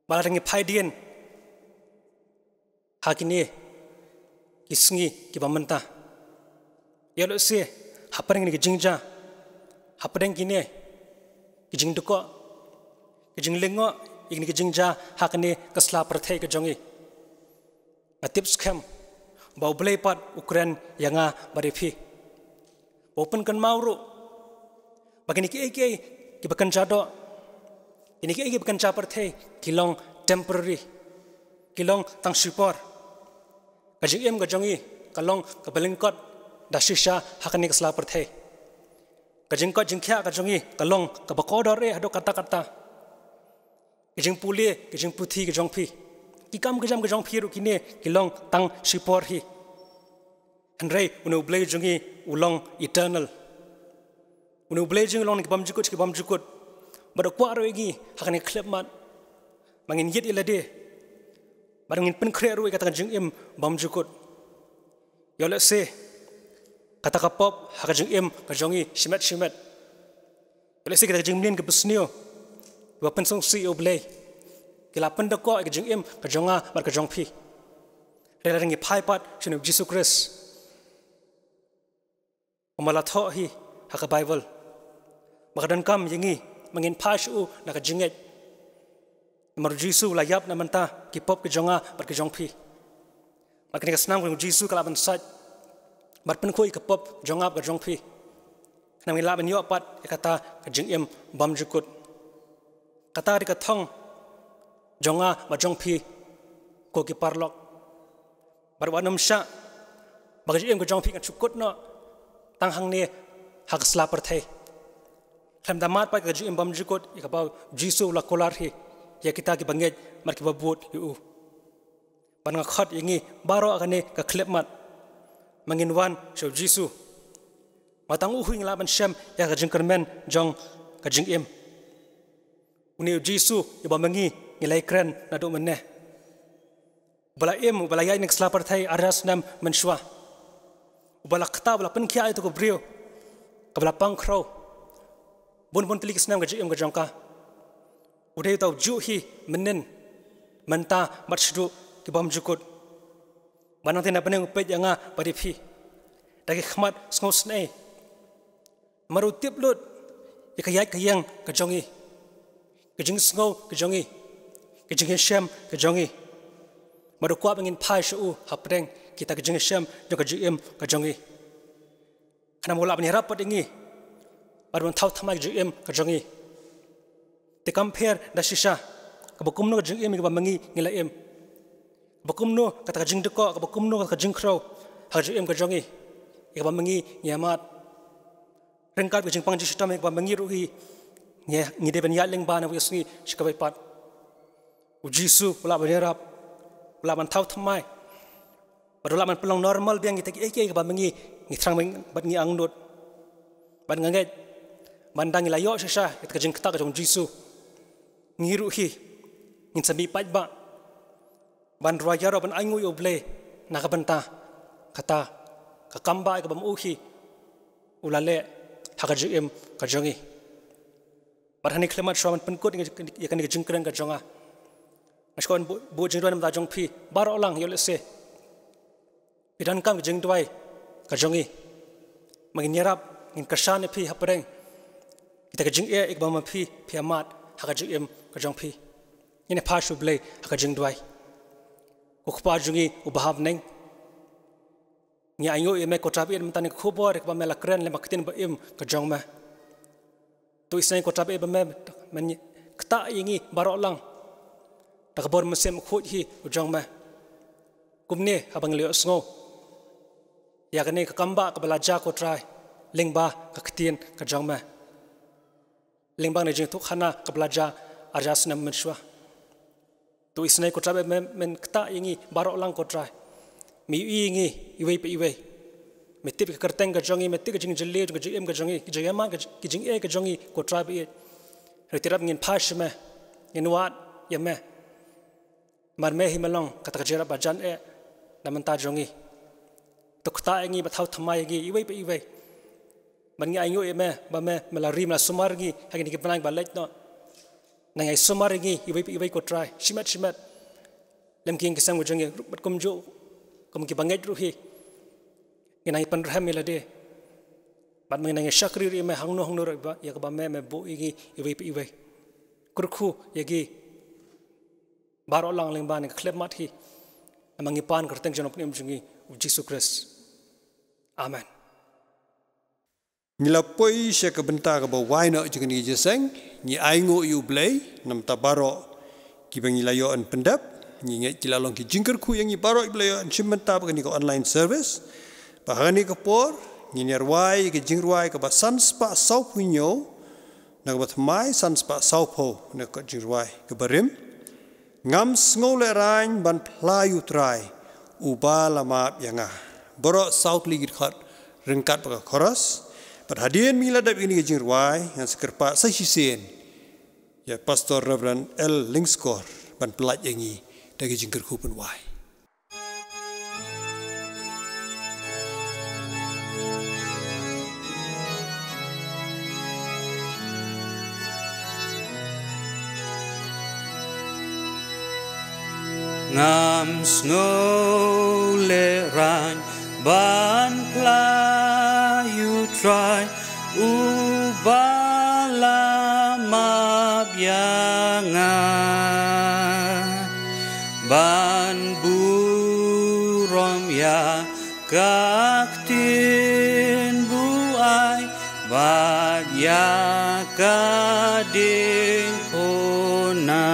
Ba lada ngi phai dien ha kine ki sngi kiba mynta, ïoh lehse hapdeng kine ki jingjia, hapdeng kine ki jingdkoh, ki jinglyngngoh ïa kine ki jingjia ha kane ka sla pyrthei ka jong ngi, nga tip skhem ba U Blei pat u kren ïa nga bad ïa phi, ba u pynkynmaw ruh ba kine kiei kiei kiba kynja doh, kine kiei kiba kynja pyrthei, ki long temporary, ki long tang shipor. Ka jingim ka jong ngi ka long kaba lyngkot da shisha ha kane ka sla pyrthei. Ka jingkoit jingkhiah ka jong ngi ka long kaba kordor eh haduh katta katta. Ka jingpule, ka jingputhi ka jong phi, ki kam ka jam ka jong phi ruh, kine ki long tang shipor hi. Hynrei une U Blei jong ngi u long eternal. Une U Blei jong ngi u long na ki bymjukut sha ki bymjukut. Bad u kwah ruh ïa ngi ha kane ka khyllipmat ba ngin ïit ïa lade, bad ngin pynkhreh ruh ïa kata ka jingim bymjukut. Ïoh lehse kata ka pop ha ka jingim ka jong ngi shimet shimet, ïoh lehse kita ki jingmlien ki basniew kiba pynsngewsih ïa U Blei, ki la pyndkoh ïa ka jingim ka jong nga bad ka jong phi. Hynrei lada ngi phai pat sha une U Jisu Khrist, kumba la thoh hi ha ka Baibl, ba ka donkam ïa ngi ba ngin phai sha u na ka jingngeit. Namar U Jisu u la ïap na ka bynta ki pop ki jong nga bad ki jong phi. Bad kane ka snam ka jong U Jisu ka lah ban sait bad pynkhuid ïa ka pop jong nga bad ka jong phi, khnang ba ngin lah ban ïoh pat ïa kata ka jingim bymjukut. Kata ka dei ka thong jong nga bad jong phi, ko ki paralok. Bad wat nym shah ba ka jingim ka jong phi kan shu kut noh tang hangne ha ka sla pyrthei, khlem da mad pat ïa ka jingim bymjukut ïa kaba U Jisu u la kular hi ïa kita kiba ngeit bad kiba bud ïa u. Bad nga khot ïa ngi baroh ha kane ka khyllipmat ba ngin wan sha U Jisu, ba tang u hi ngi lah ban shem ïa ka jingkyrmen jong ka jingim. Une U Jisu uba ma ngi ngi la ïakren naduh mynne, uba la im, uba la ïaid na ka sla pyrthei ar hajar snem mynshuwa, uba la kta, uba la pynkhiah ïa uto u briew kaba la pang khrew bun bun tylli ki snem ka jingim ka jong ka. U dei uta ujuh hi mynnin, mynta bad shaduh ki bymjukut. Bad nangta na bneng u peit ïa nga bad ïa phi da ki khmat sngewsynei, Mar u tip lut ïa ka ïaid ka ïeng ka jong ngi, ka jingsngew ka jong ngi, ka jingïashem ka jong ngi. Mar u kwah ba ngin phai sha u hapdeng kita ka jingïashem jong ka jingim ka jong ngi. Khnang ba u lah ban ïarap pat ïa ngi bad ban thaw thymmai ka jingim ka jong ngi. Te kam pher da shisha kaba kumno ka jingim ïa kaba ma ngi ngi la im, kaba kumno kata ka jingdkoh, kaba kumno kata ka jingkhrew ha ka jingim ka jong ngi ïa kaba ma ngi ngi ïa mad. Ryngkat ka jingpang jingshitom ïa kaba ma ngi ruh hi ngi, ngi dei ban ïaid lyngba na ka sngi sha kawei pat. U Jisu u lah ban ïarap, u lah ban thaw thymmai bad u lah ban pynlong normal biang kita kiei kiei kaba ma ngi ngi thrang bad ngi angnud. Bad nga ngeit ba ynda ngi la ïoh shisha ïa ka jingktah ka jong u Jisu, ngi ruh hi ngin sa mih paidbah ban rwai ïaroh ban ainguh ïa U Blei na ka bynta kata ka kam ba ïa kaba ma u hi u la leh ha ka jingim ka jong ngi. Bad hangne khlem shuwa ban pynkut ïa kane ka jingkren ka jong nga, nga sngewbha ban buh, buh jingduwai na ka bynta jong phi baroh lang, ïoh lehse phi donkam ka jingduwai ka jong ngi. Ma ngin ïarap, ngin kyrshan ïa phi hapdeng kita ka jingeh ïa kaba ma phi phi ïa mad ha ka jingim ka jong phi. Ngin ïa phai sha U Blei ha ka jingduwai. Ko Kpa jong ngi uba ha bneng, ngi ainguh ïa me ko Trai ba ïeit mynta ïa ka khubor ïa kaba me la kren lem ha ka ktien ba im ka jong me. To isynei ko Trai ba ïeit ba me men ktah ïa ngi baroh lang da ka bor mynsiem khuid hi u jong me. Kumne haba ngi la ïohsngew ïa kane ka kam ba kaba la jia ko Trai lyngba ka ktien ka jong me, lyngba kane ka jingïathuhkhana kaba la jia ar hajar snem mynshuwa. To isynei ko Trai ba me men ktah ïa ngi baroh lang ko Trai. Me ïohi ïa ngi iwei pa iwei. Me tip ka kyrteng ka jong ngi, me tip ka jingjylliew jong ka jingim ka jong ngi, ka jingïamad ka jing, ka jingeh ka jong ngi ko Trai ba ïeit. Hynrei te rep ngin phai sha me, ngin wad ïa me. Namar me hi me long kata ka jingïarap ba jan eh na bynta jong ngi. To ktah ïa ngi bad thaw thymmai ïa ngi iwei pa iwei. Bad ngi ainguh ïa me ba me, me la ri, me la sumar ïa ngi ha kine ki bnai ba leit noh. Nang ai sumar ïa ngi iwei pa iwei ko Trai, shimet shimet. Lem ki ïing ki sem ka jong ngi ruh bad kumjuh kum ki bangeit ruh hi, ngin nang ïa pynrhem ïa lade. Bad ngin nang ïa shakri ruh ïa me hangno hangno ruh ïa kaba me, me buh ïa ngi iwei pa iwei. Kyrkhu ïa ngi baroh lang lyngba kane ka khyllipmat hi. Namar ngi pan ha ka kyrteng jong u Nongpynim jong ngi u Jisu Khrist. Amen. Ngi la poi sha ka bynta kaba wai noh jong kane ka jingïaseng. Ngi ainguh ïa U Blei na ka bynta baroh kiba ngi la ïoh ban pyndep. Ngi ngeit ki la long ki jingkyrkhu ïa ngi baroh kiba la ïoh ban shim bynta bad kane ka online service. Bad ha kane ka por ngin ïa rwai ïa ka jingrwai kaba san spah sawphew hynñiew, na kaba thymmai san spah sawphew, na ka jingrwai kaba rim. Ngam sngewlehraiñ ban phla ïa U Trai uba la map ïa nga. Baroh saw tylli ki dkhot ryngkat bad ka chorus. Bad hadien ba ngi la dep ïa kane ka jingrwai, ngan sa kyrpad sa shisien ïa Pastor Reverend L Lyngskor ban pyllait ïa ngi da ka jingkyrkhu pynwai. Ngam sngewlehraiñ ban phla ïa U Trai uba la map ïa nga, ban burom ïa ka ktien buaid bad ïa ka diengphna.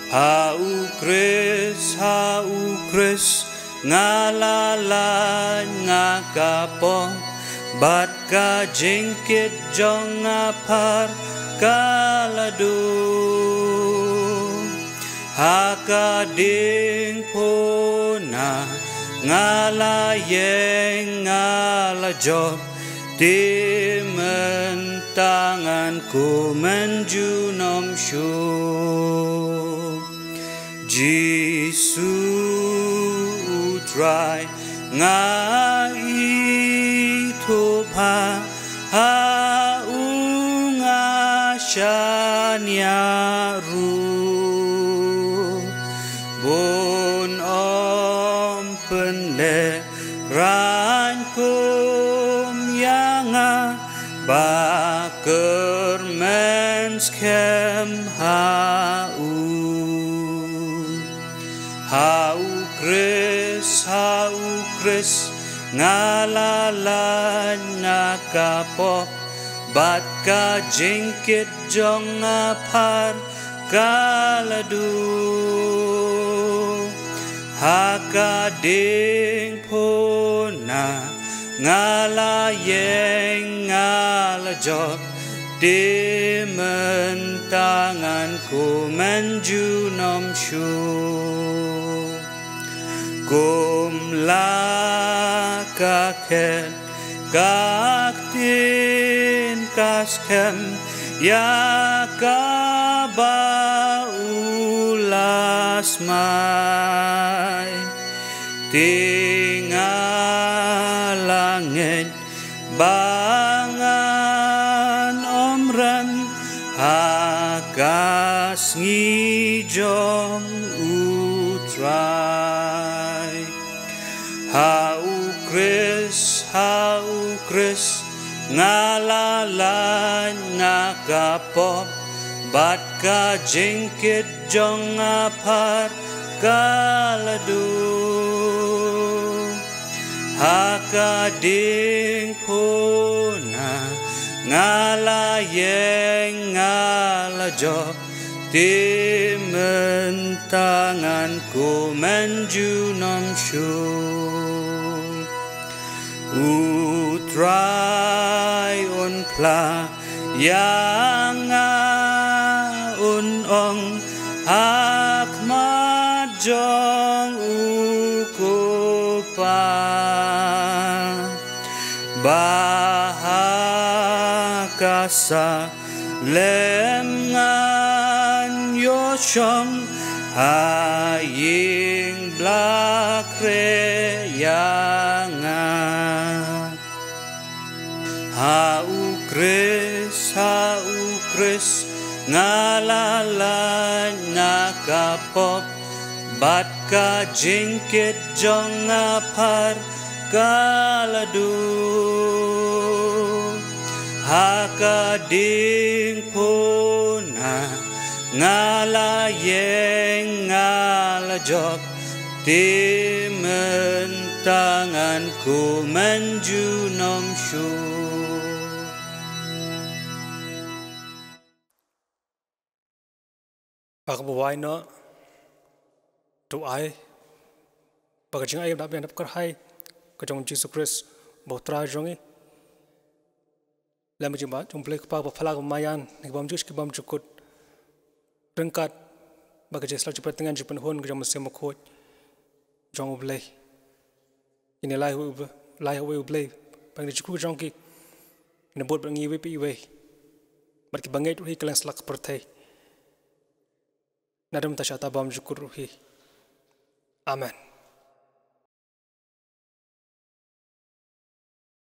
Ha U Khrist, ha U Khrist nga la lait, nga ka pop, bad ka jingkit jong nga phar ka la dum. Ha ka diengphna nga la ïeng, nga la jop, te mynta ngan kum junom shuh. Jisu U Trai nga ithup ha, ha u nga shaniah ruh. Bun ym pynlehrain Rangkum ïa nga ba kyrmen skhem ha u. Ha u Khrist, ha u Khrist, nga la lait na ka pop, bad ka jingkit jong nga phar ka la duh. Ha ka diengphna nga la ïeng, nga la jop, te mynta ngan kumne junom shuh. Kum la ka khet ka ktien ka skhem ïa kaba u la smai. Te nga la ngeit ba ngan ym rem ha ka sngi jong u Trai. Ha u Khrist, ha u Khrist, nga la lait na ka pop, bad ka jingkit jong nga phar ka la duh. Ha ka diengphna nga la ïeng, nga la jop, te mynta ngan kumne junom shuh. U Trai un phla ïa nga, un ong ha khmat jong u Kpa, ba ha ka sa lem ngan ïoh shong ha ïing ba la khreh ïa nga. Ha u Khrist, ha u Khrist, nga la lait na ka pop, bad ka jingkit jong nga phar ka la duh. Ha ka diengphna nga la ïeng, nga la jop, te mynta ngan kumne junom shuh. Ba ka buwai noh, to ai ba ka jingai dap ïa dap kyrhai ka jong Jisu Khrist, ba u Trai jong ngi. Lem ka jingbat jong U Blei Kpa ba phylla ka maïan na ki bymjukut ki bymjukut, ryngkat bad ka jingslap jingpyrteng jingpynhun ka jong U Mynsiem Bakhuid jong U Blei. Ïa ngi lai ha uwei, lai ha uwei U Blei, ba ngi da jingkyrkhu jong ki, ïa ngi bud bad ngi iwei pa iwei, bad ki bangeit ruh hi kylleng satlak ka pyrthei. Naduh mynta sha kata bymjukut ruh hi. Amen.